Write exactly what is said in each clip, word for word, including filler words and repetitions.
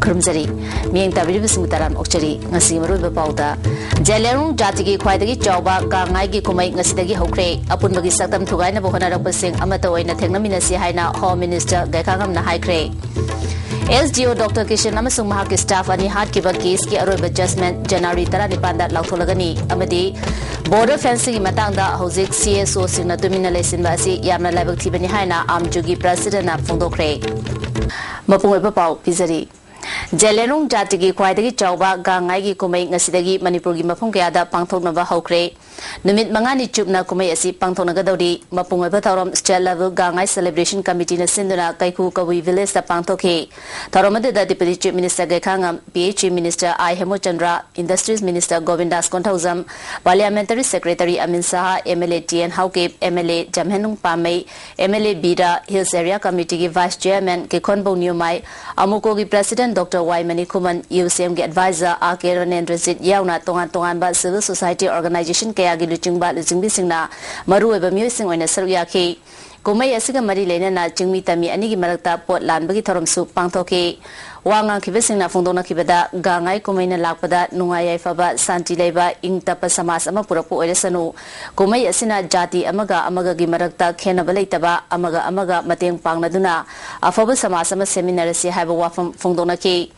ꯈꯨꯔꯨꯝꯖꯔꯤ꯫ ꯃꯤꯠꯌꯦꯡ ꯇꯥꯕꯤꯔꯤꯕꯁꯤꯡꯕꯨ ꯇꯔꯥꯝꯅ ꯑꯣꯛꯆꯔꯤ꯫ ꯉꯁꯤꯒꯤ ꯃꯔꯨꯑꯣꯏꯕ ꯄꯥꯎꯗ, ꯖꯦꯂꯦꯔꯣꯡ ꯖꯥꯇꯤꯒꯤ ꯈ꯭ꯋꯥꯏꯗꯒꯤ ꯆꯥꯎꯕ ꯒꯥꯡꯉꯥꯏꯒꯤ ꯀꯨꯝꯍꯩ ꯉꯁꯤꯗꯒꯤ ꯍꯧꯈ꯭ꯔꯦ꯫ ꯑꯄꯨꯟꯕꯒꯤ ꯁꯛꯇꯝ ꯊꯨꯒꯥꯏꯅꯕ ꯍꯣꯠꯅꯔꯛꯄꯁꯤꯡ ꯑꯃꯠꯇ ꯑꯣꯏꯅ ꯊꯦꯡꯅꯃꯤꯟꯅꯁꯤ ꯍꯥꯏꯅ Home Minister ꯒꯥꯏꯈꯥꯉꯝꯅ ꯍꯥꯏꯈ꯭ꯔꯦ꯫ S D O Doctor Kishan ꯑꯃꯁꯨꯡ ꯃꯍꯥꯛꯀꯤ staff ꯑꯅꯤ ꯍꯥꯠꯈꯤꯕ case ꯀꯤ ꯑꯔꯣꯏꯕ judgment January ꯇꯔꯥꯅꯤꯄꯥꯟꯗ ꯂꯥꯎꯊꯣꯛꯂꯒꯅꯤ ꯑꯃꯗꯤ border fencing ꯒꯤ ꯃꯇꯥꯡꯗ ꯍꯧꯖꯤꯛ C S O ꯁꯤꯡꯅ ꯇꯨꯃꯤꯟꯅ ꯂꯩꯁꯤꯟꯕ ꯑꯁꯤ ꯌꯥꯝꯅ ꯂꯥꯏꯕꯛ ꯊꯤꯕꯅꯤ ꯍꯥꯏꯅ AMJU ꯒꯤ President ꯅ ꯐꯣꯡꯗꯣꯛꯈ꯭ꯔꯦ꯫ ꯃꯄꯨꯡ ꯑꯣꯏꯕ ꯄꯥꯎ ꯄꯤꯖꯔꯤ꯫ ꯖꯦꯂꯦꯔꯣꯡ ꯖꯥꯇꯤꯒꯤ ꯈ꯭ꯋꯥꯏꯗꯒꯤ ꯆꯥꯎꯕ ꯒꯥꯡꯉꯥꯏꯒꯤ ꯀꯨꯝꯍꯩ ꯉꯁꯤꯗꯒꯤ ꯃꯅꯤꯄꯨꯔꯒꯤ ꯃꯐꯝ ꯀꯌꯥꯗ ꯄꯥꯡꯊꯣꯛꯅꯕ ꯍꯧꯈ꯭ꯔꯦ꯫ ꯅꯨꯃꯤꯠ ꯃꯉꯥꯅꯤ ꯆꯨꯞꯅ ꯀꯨꯝꯍꯩ ꯑꯁꯤ ꯄꯥꯡꯊꯣꯛꯅꯒꯗꯧꯔꯤ꯫ ꯃꯄꯨꯡ ꯑꯣꯏꯕ ꯊꯧꯔꯝ State Level ꯒꯥꯡꯉꯥꯏ Celebration Committee ꯅ ꯁꯤꯟꯗꯨꯅ ꯀꯩꯀꯨ ꯀꯕꯨꯏ village ꯇ ꯄꯥꯡꯊꯣꯛꯈꯤ꯫ ꯊꯧꯔꯝ ꯑꯗꯨꯗ Deputy Chief Minister Gaikhangam, P H E Minister I Hemochandra, Industries Minister Gobindas Konthoujam, Parliamentary Secretary Amin Saha, M L A T N Haokip, M L A Jamhennung Pamei, M L A Bir, Hills Area Committee ꯒꯤ Vice Chairman Kikhonbou Newmai, ꯑꯃꯨꯀꯣꯒꯤ President Doctor Y Manikhuman, U C M ꯒꯤ Advisor R K Ronendrajit ꯌꯥꯎꯅ ꯇꯣꯉꯥꯟ ꯇꯣꯉꯥꯟꯕ civil society organization ꯀꯌꯥꯒꯤ ꯂꯨꯆꯤꯡꯕ ꯂꯨꯆꯤꯡꯕꯤꯁꯤꯡꯅ ꯃꯔꯨꯑꯣꯏꯕ ꯃꯤꯑꯣꯏꯁꯤꯡ ꯑꯣꯏꯅ ꯁꯔꯨꯛ ꯌꯥꯈꯤ꯫ ꯀꯨꯝꯍꯩ ꯑꯁꯤꯒ ꯃꯔꯤ ꯂꯩꯅꯅ ꯆꯤꯡꯃꯤ ꯇꯝꯃꯤ ꯑꯅꯤꯒꯤ ꯃꯔꯛꯇ ꯄꯣꯠ ꯂꯥꯟꯕꯒꯤ ꯊꯧꯔꯝꯁꯨ ꯄꯥꯡꯊꯣꯛꯈꯤ꯫ ꯋꯥ ꯉꯥꯡꯈꯤꯕꯁꯤꯡꯅ ꯐꯣꯡꯗꯣꯛꯅꯈꯤꯕꯗ, ꯒꯥꯡꯉꯥꯏ ꯀꯨꯝꯍꯩꯅ ꯂꯥꯛꯄꯗ ꯅꯨꯡꯉꯥꯏ ꯌꯥꯏꯐꯕ, ꯁꯥꯟꯇꯤ ꯂꯩꯕ, ꯏꯪ ꯇꯞꯄ ꯁꯃꯥꯖ ꯑꯃ ꯄꯨꯔꯛꯄ ꯑꯣꯏꯔꯁꯅꯨ꯫ ꯀꯨꯝꯍꯩ ꯑꯁꯤꯅ ꯖꯥꯇꯤ ꯑꯃꯒ ꯑꯃꯒꯒꯤ ꯃꯔꯛꯇ ꯈꯦꯟꯅꯕ ꯂꯩꯇꯕ, ꯑꯃꯒ ꯑꯃꯒ ꯃꯇꯦꯡ ꯄꯥꯡꯅꯗꯨꯅ ꯑꯐꯕ ꯁꯃꯥꯖ ꯑꯃ ꯁꯦꯝꯃꯤꯟꯅꯔꯁꯤ ꯍꯥꯏꯕ ꯋꯥꯐꯝ ꯐꯣꯡꯗꯣꯛꯅꯈꯤ꯫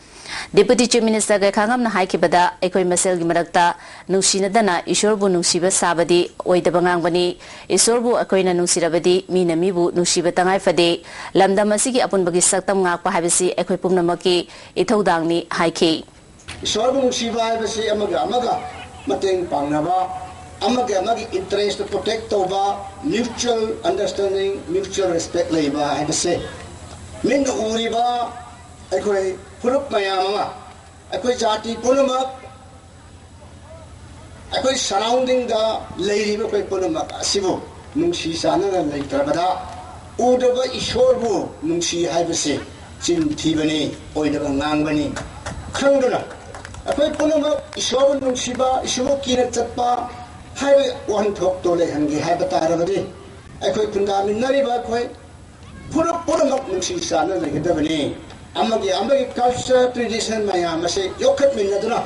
Deputy Chief Minister ꯒꯩꯈꯥꯉꯝꯅ ꯍꯥꯏꯈꯤꯕꯗ, ꯑꯩꯈꯣꯏ ꯃꯁꯦꯜꯒꯤ ꯃꯔꯛꯇ ꯅꯨꯡꯁꯤꯅꯗꯅ ꯏꯁꯣꯔꯕꯨ ꯅꯨꯡꯁꯤꯕ ꯁꯥꯕꯗꯤ ꯑꯣꯏꯗꯕ ꯉꯥꯡꯕꯅꯤ꯫ ꯏꯁꯣꯔꯕꯨ ꯑꯩꯈꯣꯏꯅ ꯅꯨꯡꯁꯤꯔꯕꯗꯤ ꯃꯤꯅ ꯃꯤꯕꯨ ꯅꯨꯡꯁꯤꯕ ꯇꯉꯥꯏ ꯐꯗꯦ꯫ ꯂꯝꯗꯝ ꯑꯁꯤꯒꯤ ꯑꯄꯨꯟꯕꯒꯤ ꯁꯛꯇꯝ ꯉꯥꯛꯄ ꯍꯥꯏꯕꯁꯤ ꯑꯩꯈꯣꯏ ꯄꯨꯝꯅꯃꯛꯀꯤ ꯏꯊꯧꯗꯥꯡꯅꯤ ꯍꯥꯏꯈꯤ꯫ ꯏꯁꯣꯔꯕꯨ ꯅꯨꯡꯁꯤꯕ ꯍꯥꯏꯕꯁꯤ ꯑꯃꯒ ꯑꯃꯒ ꯃꯇꯦꯡ ꯄꯥꯡꯅꯕ, ꯑꯃꯒ ꯑꯃꯒꯤ interest protect ꯇꯧꯕ, mutual understanding, mutual respect ꯂꯩꯕ ꯍꯥꯏꯕꯁꯦ ꯃꯤꯠꯅ ꯎꯔꯤꯕ ꯑꯩꯈꯣꯏ ꯐꯨꯔꯨꯞ ꯃꯌꯥꯝ ꯑꯃ, ꯑꯩꯈꯣꯏ ꯖꯥꯇꯤ ꯄꯨꯝꯅꯃꯛ, ꯑꯩꯈꯣꯏ surrounding ꯗ ꯂꯩꯔꯤꯕ ꯑꯩꯈꯣꯏ ꯄꯨꯝꯅꯃꯛ ꯑꯁꯤꯕꯨ ꯅꯨꯡꯁꯤ ꯆꯥꯟꯅꯅ ꯂꯩꯇ꯭ꯔꯕꯗ ꯎꯗꯕ ꯏꯁꯣꯔꯕꯨ ꯅꯨꯡꯁꯤ ꯍꯥꯏꯕꯁꯤ ꯆꯤꯟ ꯊꯤꯕꯅꯤ, ꯑꯣꯏꯗꯕ ꯉꯥꯡꯕꯅꯤ ꯈꯪꯗꯨꯅ ꯑꯩꯈꯣꯏ ꯄꯨꯝꯅꯃꯛ ꯏꯁꯣꯔꯕꯨ ꯅꯨꯡꯁꯤꯕ, ꯏꯁꯣꯔꯕꯨ ꯀꯤꯅ ꯆꯠꯄ ꯍꯥꯏꯕ ꯋꯥꯍꯟꯊꯣꯛꯇꯣ ꯂꯩꯍꯟꯒꯦ ꯍꯥꯏꯕ ꯇꯥꯔꯕꯗꯤ ꯑꯩꯈꯣꯏ ꯈꯨꯟꯗꯥꯃꯤꯟꯅꯔꯤꯕ ꯑꯩꯈꯣꯏ ꯐꯨꯔꯨꯞ ꯄꯨꯝꯅꯃꯛ ꯅꯨꯡꯁꯤ ꯆꯥꯟꯅ ꯂꯩꯒꯗꯕꯅꯤ꯫ ꯑꯃꯒꯤ ꯑꯃꯒꯤ culture tradition ꯃꯌꯥꯝ ꯑꯁꯤ ꯌꯣꯛꯈꯠꯃꯤꯟꯅꯗꯨꯅ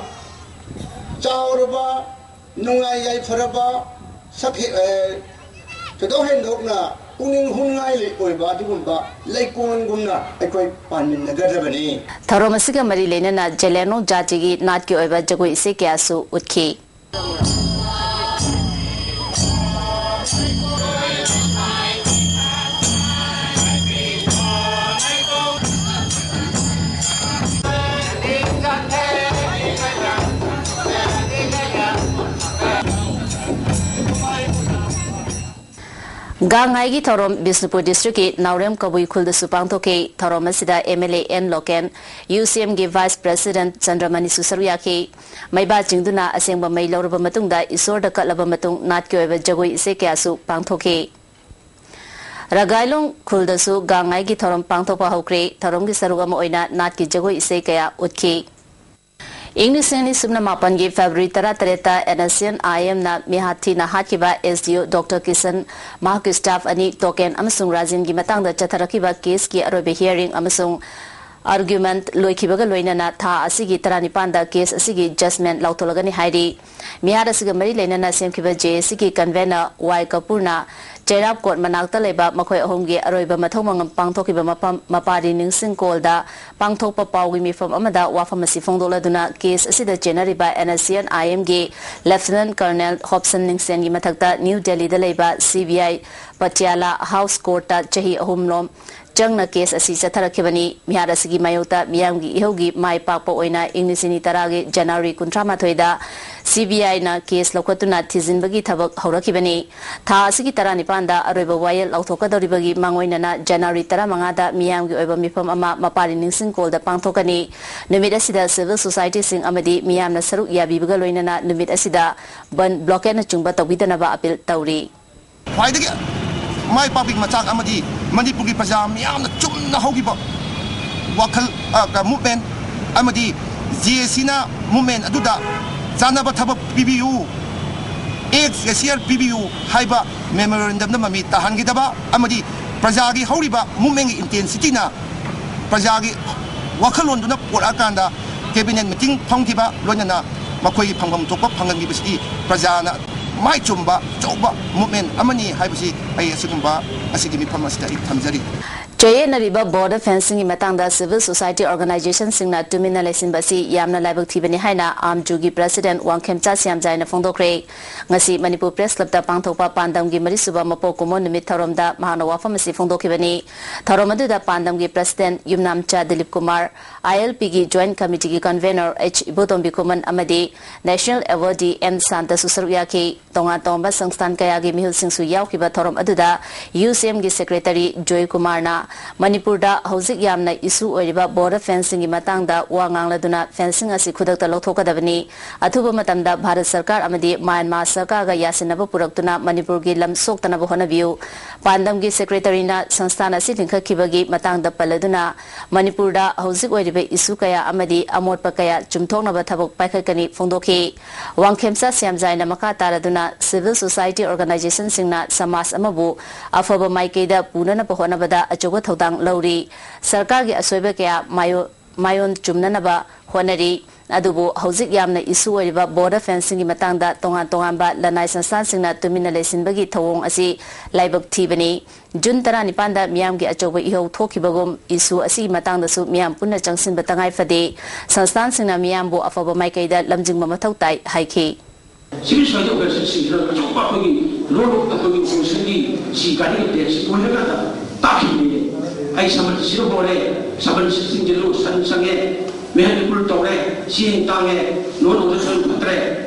ꯆꯥꯎꯔꯕ ꯅꯨꯡꯉꯥꯏ ꯌꯥꯏꯐꯔꯕ ꯁꯛꯍꯦ-, ꯑꯦ, ꯊꯣꯏꯗꯣꯛ ꯍꯦꯟꯗꯣꯛꯅ ꯄꯨꯛꯅꯤꯡ ꯍꯨꯅꯤꯡꯉꯥꯏ ꯑꯣꯏꯕ ꯑꯗꯨꯒꯨꯝꯕ ꯂꯩꯀꯣꯜꯒꯨꯝꯅ ꯑꯩꯈꯣꯏ ꯄꯥꯟꯃꯤꯟꯅꯒꯗꯕꯅꯤ꯫ ꯊꯧꯔꯝ ꯑꯁꯤꯒ ꯃꯔꯤ ꯂꯩꯅꯅ ꯖꯦꯂꯦꯡꯔꯣꯡ ꯖꯥꯇꯤꯒꯤ ꯅꯥꯠꯀꯤ ꯑꯣꯏꯕ ꯖꯒꯣꯏ ꯏꯁꯩ ꯀꯌꯥꯁꯨ ꯎꯠꯈꯤ꯫ ꯒꯥꯡ ꯉꯥꯏꯒꯤ ꯊꯧꯔꯝ ꯕꯤꯁꯅꯨꯄꯨꯔ districtꯀꯤ ꯅꯥꯎꯔꯦꯝ ꯀꯕꯨꯏ ꯈꯨꯜꯗꯁꯨ ꯄꯥꯡꯊꯣꯛꯈꯤ꯫ ꯊꯧꯔꯝ ꯑꯁꯤꯗ M L A N local, U C Mꯒꯤ Vice President ꯆꯟꯗ꯭ꯔꯃꯅꯤꯁꯨ ꯁꯔꯨꯛ ꯌꯥꯈꯤ꯫ ꯃꯩꯕꯥ ꯆꯤꯡꯗꯨꯅ ꯑꯁꯦꯡꯕ ꯃꯩ ꯂꯧꯔꯕ ꯃꯇꯨꯡꯗ ꯏꯁꯣꯔꯗ ꯀꯠꯂꯕ ꯃꯇꯨꯡ ꯅꯥꯠꯀꯤ ꯑꯣꯏꯕ ꯖꯒꯣꯏ ꯏꯁꯩ ꯀꯌꯥꯁꯨ ꯄꯥꯡꯊꯣꯛꯈꯤ꯫ ꯔꯒꯥꯏꯂꯣꯡ ꯈꯨꯜꯗꯁꯨ ꯒꯥꯡ ꯉꯥꯏꯒꯤ ꯊꯧꯔꯝ ꯄꯥꯡꯊꯣꯛꯄ ꯍꯧꯈ꯭ꯔꯦ꯫ ꯊꯧꯔꯝꯒꯤ ꯁꯔꯨꯛ ꯑꯃ ꯑꯣꯏꯅ ꯅꯥꯠꯀꯤ ꯖꯒꯣꯏ ꯏꯁꯩ ꯀꯌꯥ ꯎꯠꯈꯤ꯫ ꯏꯪ ꯂꯤꯁꯤꯡ ꯑꯅꯤ ꯁꯨꯞꯅ ꯃꯥꯄꯟꯒꯤ February ꯇꯔꯥꯇꯔꯦꯠꯇ N S C N I Mꯅ ꯃꯤꯍꯥꯠ ꯊꯤꯅ ꯍꯥꯠꯈꯤꯕ S D O Doctor Kisan ꯃꯍꯥꯛꯀꯤ staff ꯑꯅꯤ ꯇꯣꯀꯦꯟ ꯑꯃꯁꯨꯡ ꯔꯥꯖꯤꯟꯒꯤ ꯃꯇꯥꯡꯗ ꯆꯠꯊꯔꯛꯈꯤꯕ caseꯀꯤ ꯑꯔꯣꯏꯕ hearing ꯑꯃꯁꯨꯡ argument ꯂꯣꯏꯈꯤꯕꯒ ꯂꯣꯏꯅꯅ ꯊꯥ ꯑꯁꯤꯒꯤ ꯇꯔꯥꯅꯤꯄꯥꯟꯗ case ꯑꯁꯤꯒꯤ judgment ꯂꯥꯎꯊꯣꯛꯂꯒꯅꯤ ꯍꯥꯏꯔꯤ꯫ ꯃꯤꯍꯥꯠ ꯑꯁꯤꯒ ꯃꯔꯤ ꯂꯩꯅꯅ ꯁꯦꯝꯈꯤꯕ J A Cꯒꯤ convener Y ꯀꯄꯨꯔꯅ ꯆꯩꯔꯥꯞ court ꯃꯅꯥꯛꯇ ꯂꯩꯕ ꯃꯈꯣꯏ ꯑꯍꯨꯝꯒꯤ ꯑꯔꯣꯏꯕ ꯃꯊꯧ ꯃꯉꯝ ꯄꯥꯡꯊꯣꯛꯈꯤꯕ ꯃꯐꯝ ꯃꯄꯥꯔꯤ ꯅꯤꯡꯁꯤꯡ ꯀꯣꯜꯗ ꯄꯥꯡꯊꯣꯛꯄ ꯄꯥꯎꯒꯤ ꯃꯤꯐꯝ ꯑꯃꯗ ꯋꯥꯐꯝ ꯑꯁꯤ ꯐꯣꯡꯗꯣꯛꯂꯗꯨꯅ case ꯑꯁꯤꯗ ꯆꯦꯟꯅꯔꯤꯕ N S C N I Mꯒꯤ Lieutenant Colonel ꯍꯣꯞꯁꯟ ꯅꯤꯡꯁꯦꯟꯒꯤ ꯃꯊꯛꯇ New Delhiꯗ ꯂꯩꯕ C B I Patiala House Courtꯇ ꯆꯍꯤ ꯑꯍꯨꯝ ꯂꯣꯝ ꯆꯪꯅ case ꯑꯁꯤ ꯆꯠꯊꯔꯛꯈꯤꯕꯅꯤ꯫ ꯃꯤꯍꯥꯠ ꯑꯁꯤꯒꯤ ꯃꯥꯌꯣꯛꯇ ꯃꯤꯌꯥꯝꯒꯤ ꯏꯍꯧꯒꯤ ꯃꯥꯏ ꯄꯥꯛꯄ ꯑꯣꯏꯅ ꯏꯪ ꯂꯤꯁꯤꯡ ꯑꯅꯤ ꯇꯔꯥꯒꯤ January ꯀꯨꯟꯊ꯭ꯔꯥ ꯃꯥꯊꯣꯏꯗ C B Iꯅ case ꯂꯧꯈꯠꯇꯨꯅ ꯊꯤꯖꯤꯟꯕꯒꯤ ꯊꯕꯛ ꯍꯧꯔꯛꯈꯤꯕꯅꯤ꯫ ꯊꯥ ꯑꯁꯤꯒꯤ ꯇꯔꯥꯅꯤꯄꯥꯟꯗ ꯑꯔꯣꯏꯕ ꯋꯥꯌꯦꯜ ꯂꯥꯎꯊꯣꯛꯀꯗꯧꯔꯤꯕꯒꯤ ꯃꯥꯡꯑꯣꯏꯅꯅ January ꯇꯔꯥꯃꯉꯥꯗ ꯃꯤꯌꯥꯝꯒꯤ ꯑꯣꯏꯕ ꯃꯤꯐꯝ ꯑꯃ ꯃꯄꯥꯔꯤ ꯅꯤꯡꯁꯤꯡ ꯀꯣꯜꯗ ꯄꯥꯡꯊꯣꯛꯀꯅꯤ꯫ ꯅꯨꯃꯤꯠ ꯑꯁꯤꯗ civil societyꯁꯤꯡ ꯑꯃꯗꯤ ꯃꯤꯌꯥꯝꯅ ꯁꯔꯨꯛ ꯌꯥꯕꯤꯕꯒ ꯂꯣꯏꯅꯅ ꯅꯨꯃꯤꯠ ꯑꯁꯤꯗ ꯕꯟ blockadeꯅꯆꯤꯡꯕ ꯇꯧꯕꯤꯗꯅꯕ appeal ꯇꯧꯔꯤ꯫ ꯈ꯭ꯋꯥꯏꯗꯒꯤ ꯃꯥꯏ ꯄꯥꯛꯄꯒꯤ ꯃꯆꯥꯛ ꯑꯃꯗꯤ ꯃꯅꯤꯄꯨꯔꯒꯤ ꯄ꯭ꯔꯖꯥ ꯃꯤꯌꯥꯝꯅ ꯆꯨꯝꯅ ꯍꯧꯈꯤꯕ ꯋꯥꯈꯜ, ꯑ, ꯀ-, movement ꯑꯃꯗꯤ J A Cꯅ movement ꯑꯗꯨꯗ ꯆꯥꯟꯅꯕ ꯊꯕꯛ ꯄꯤꯕꯤꯌꯨ, X Gracier ꯄꯤꯕꯤꯌꯨ ꯍꯥꯏꯕ memorandumꯗ ꯃꯃꯤ ꯇꯥꯍꯟꯈꯤꯗꯕ ꯑꯃꯗꯤ ꯄ꯭ꯔꯖꯥꯒꯤ ꯍꯧꯔꯤꯕ movementꯀꯤ intensityꯅ ꯄ꯭ꯔꯖꯥꯒꯤ ꯋꯥꯈꯜꯂꯣꯟꯗꯨꯅ ꯄꯨꯔꯛꯑꯀꯥꯟꯗ ꯀꯦꯕꯤꯅꯦꯠ ꯃꯤꯇꯤꯡ ꯐꯝꯈꯤꯕ, ꯂꯣꯏꯅꯅ ꯃꯈꯣꯏꯒꯤ ꯐꯪꯐꯝ ꯊꯣꯛꯄ ꯐꯪꯍꯟꯈꯤꯕꯁꯤꯗꯤ ꯄ꯭ꯔꯖꯥꯅ ꯃꯥꯏ ꯆꯨꯝꯕ ꯑꯆꯧꯕ ꯃꯨꯞꯃꯦꯟ ꯑꯃꯅꯤ ꯍꯥꯏꯕꯁꯤ ꯑꯩ ꯑꯁꯤꯒꯨꯝꯕ, ꯑꯁꯤꯒꯤ ꯃꯤꯐꯝ ꯑꯁꯤꯗ ꯑꯩ ꯊꯝꯖꯔꯤ꯫ ꯆꯌꯦꯠꯅꯔꯤꯕ ꯕꯣꯔꯗꯔ ꯐꯦꯟꯁꯤꯡꯒꯤ ꯃꯇꯥꯡꯗ ꯁꯤꯚꯤꯜ ꯁꯣꯁꯥꯏꯇꯤ ꯑꯣꯔꯒꯅꯥꯏꯖꯦꯁꯟꯁꯤꯡꯅ ꯇꯨꯃꯤꯟꯅ ꯂꯩꯁꯤꯟꯕ ꯑꯁꯤ ꯌꯥꯝꯅ ꯂꯥꯏꯕꯛ ꯊꯤꯕꯅꯤ ꯍꯥꯏꯅ ꯑꯥꯝꯖꯨꯒꯤ ꯄ꯭ꯔꯁꯤꯗꯦꯟ ꯋꯥꯡꯈꯦꯝꯆꯥ ꯁ꯭ꯌꯥꯝꯖꯥꯏꯅ ꯐꯣꯡꯗꯣꯛꯈ꯭ꯔꯦ꯫ ꯉꯁꯤ ꯃꯅꯤꯄꯨꯔ ꯄ꯭ꯔꯦꯁ ꯀ꯭ꯂꯕꯇ ꯄꯥꯡꯊꯣꯛꯄ ꯄꯥꯟꯗꯝꯒꯤ ꯃꯔꯤꯁꯨꯕ ꯃꯄꯣꯛ ꯀꯨꯝꯑꯣꯟ ꯅꯨꯃꯤꯠ ꯊꯧꯔꯝꯗ ꯃꯍꯥꯛꯅ ꯋꯥꯐꯝ ꯑꯁꯤ ꯐꯣꯡꯗꯣꯛꯈꯤꯕꯅꯤ꯫ ꯊꯧꯔꯝ ꯑꯗꯨꯗ ꯄꯥꯟꯗꯝꯒꯤ ꯄ꯭ꯔꯁꯤꯗꯦꯟ ꯌꯨꯝꯅꯥꯝꯆꯥ ꯗꯤꯂꯤꯞ ꯀꯨꯃꯥꯔ, ꯑꯥꯏ ꯑꯦꯜ ꯄꯤꯒꯤ ꯖꯣꯏꯟꯠ ꯀꯃꯤꯇꯤꯒꯤ ꯀꯟꯚꯦꯅꯔ ꯑꯩꯆ ꯏꯕꯣꯇꯣꯝꯕꯤ ꯈꯨꯃꯟ ꯑꯃꯗꯤ ꯅꯦꯁꯅꯦꯜ ꯑꯦꯋꯥꯔꯗꯤ ꯑꯦꯟ ꯁꯥꯟꯇꯁꯨ ꯁꯔꯨꯛ ꯌꯥꯈꯤ꯫ ꯇꯣꯉꯥꯟ ꯇꯣꯉꯥꯟꯕ ꯁꯪꯁꯊꯥꯟ ꯀꯌꯥꯒꯤ ꯃꯤꯍꯨꯠꯁꯤꯡꯁꯨ ꯌꯥꯎꯈꯤꯕ ꯊꯧꯔꯝ ꯑꯗꯨꯗ ꯌꯨ ꯁꯤ ꯑꯦꯝꯒꯤ ꯁꯦꯀ꯭ꯔꯦꯇꯔꯤ ꯖꯣꯏ ꯀꯨꯃꯥꯔꯅ ꯃꯅꯤꯄꯨꯔꯗ ꯍꯧꯖꯤꯛ ꯌꯥꯝꯅ ꯏꯁꯨ ꯑꯣꯏꯔꯤꯕ ꯕꯣꯔꯗꯔ ꯐꯦꯟꯁꯤꯡꯒꯤ ꯃꯇꯥꯡꯗ ꯋꯥ ꯉꯥꯡꯂꯗꯨꯅ ꯐꯦꯟꯁꯤꯡ ꯑꯁꯤ ꯈꯨꯗꯛꯇ ꯂꯧꯊꯣꯛꯀꯗꯕꯅꯤ꯫ ꯑꯊꯨꯕ ꯃꯇꯝꯗ ꯚꯥꯔꯠ ꯁꯔꯀꯥꯔ ꯑꯃꯗꯤ ꯃ꯭ꯌꯥꯟꯃꯥꯔ ꯁꯔꯀꯥꯔꯒ ꯌꯥꯁꯤꯟꯅꯕ ꯄꯨꯔꯛꯇꯨꯅ ꯃꯅꯤꯄꯨꯔꯒꯤ ꯂꯝ ꯁꯣꯛꯇꯅꯕ ꯍꯣꯠꯅꯕꯤꯌꯨ꯫ ꯄꯥꯟꯗꯝꯒꯤ ꯁꯦꯀ꯭ꯔꯦꯇꯔꯤꯅ ꯁꯪꯁꯊꯥꯟ ꯑꯁꯤ ꯂꯤꯡꯈꯠꯈꯤꯕꯒꯤ ꯃꯇꯥꯡꯗ ꯄꯜꯂꯗꯨꯅ ꯃꯅꯤꯄꯨꯔꯗ ꯍꯧꯖꯤꯛ ꯑꯣꯏꯔꯤꯕ ꯏꯁꯨ ꯀꯌꯥ ꯑꯃꯗꯤ ꯑꯃꯣꯠꯄ ꯀꯌꯥ ꯆꯨꯝꯊꯣꯛꯅꯕ ꯊꯕꯛ ꯄꯥꯏꯈꯠꯀꯅꯤ ꯐꯣꯡꯗꯣꯛꯈꯤ꯫ ꯋꯥꯡꯈꯦꯝꯆꯥ ꯁ꯭ꯌꯥꯝꯖꯥꯏꯅ ꯃꯈꯥ ꯇꯥꯔꯗꯨꯅ ꯁꯤꯚꯤꯜ ꯁꯣꯁꯥꯏꯇꯤ ꯑꯣꯔꯒꯅꯥꯏꯖꯦꯁꯟꯁꯤꯡꯅ ꯁꯃꯥꯖ ꯑꯃꯕꯨ ꯑꯐꯕ ꯃꯥꯏꯀꯩꯗ ꯄꯨꯅꯅꯕ ꯍꯣꯠꯅꯕꯗ ꯑꯆꯧꯕ ꯊꯧꯗꯥꯡ ꯂꯧꯔꯤ꯫ ꯁꯔꯀꯥꯔꯒꯤ ꯑꯁꯣꯏꯕ ꯀꯌꯥ ꯃꯥꯌꯣ-, ꯃꯥꯌꯣꯟ ꯆꯨꯝꯅꯅꯕ ꯍꯣꯠꯅꯔꯤ꯫ ꯑꯗꯨꯕꯨ ꯍꯧꯖꯤꯛ ꯌꯥꯝꯅ ꯏꯁꯨ ꯑꯣꯏꯔꯤꯕ ꯕꯣꯔꯗꯔ ꯐꯦꯟꯁꯤꯡꯒꯤ ꯃꯇꯥꯡꯗ ꯇꯣꯉꯥꯟ ꯇꯣꯉꯥꯟꯕ ꯂꯅꯥꯏ ꯁꯪꯁꯊꯥꯟꯁꯤꯡꯅ ꯇꯨꯃꯤꯟꯅ ꯂꯩꯁꯤꯟꯕꯒꯤ ꯊꯧꯑꯣꯡ ꯑꯁꯤ ꯂꯥꯏꯕꯛ ꯊꯤꯕꯅꯤ꯫ ꯖꯨꯟ ꯇꯔꯥꯅꯤꯄꯥꯟꯗ ꯃꯤꯌꯥꯝꯒꯤ ꯑꯆꯧꯕ ꯏꯍꯧ ꯊꯣꯛꯈꯤꯕꯒꯨꯝ ꯏꯁꯨ ꯑꯁꯤꯒꯤ ꯃꯇꯥꯡꯗꯁꯨ ꯃꯤꯌꯥꯝ ꯄꯨꯟꯅ ꯆꯪꯁꯤꯟꯕ ꯇꯉꯥꯏ ꯐꯗꯦ꯫ ꯁꯪꯁꯊꯥꯟꯁꯤꯡꯅ ꯃꯤꯌꯥꯝꯕꯨ ꯑꯐꯕ ꯃꯥꯏꯀꯩꯗ ꯂꯝꯖꯤꯡꯕ ꯃꯊꯧ ꯇꯥꯏ ꯍꯥꯏꯈꯤ꯫ ꯁꯤꯚꯤꯜ ꯁꯣꯁꯥꯏꯇꯤ ꯑꯣꯔꯒꯅꯥꯏꯖꯦꯁꯟꯁꯤꯡꯁꯤꯅ ꯑꯆꯧꯕ ꯑꯩꯈꯣꯏꯒꯤ ꯔꯣꯜ ꯑꯣꯐ ꯑꯩꯈꯣꯏꯒꯤ ꯑꯣꯄꯣꯖꯤꯁꯟꯒꯤ ꯁꯤ ꯒꯥꯔꯤꯒꯤ ꯕꯦꯒꯁꯤ ꯑꯣꯏꯔꯀꯥꯟꯗ ꯇꯥꯛꯈꯤꯕꯅꯤꯅꯦ꯫ ꯑꯩ ꯁꯃꯟ ꯁꯤꯗ ꯍꯣꯔꯦ, ꯁꯃꯟ ꯁꯤꯗ ꯆꯤꯡꯁꯤꯜꯂꯨ, ꯁꯟ ꯆꯪꯉꯦ, ꯃꯦꯍꯟ ꯄꯨꯜ ꯇꯧꯔꯦ, ꯆꯦꯡ ꯇꯥꯡꯉꯦ, ꯅꯣꯟ ꯑꯣꯗꯔ ꯐꯠꯇ꯭ꯔꯦ꯫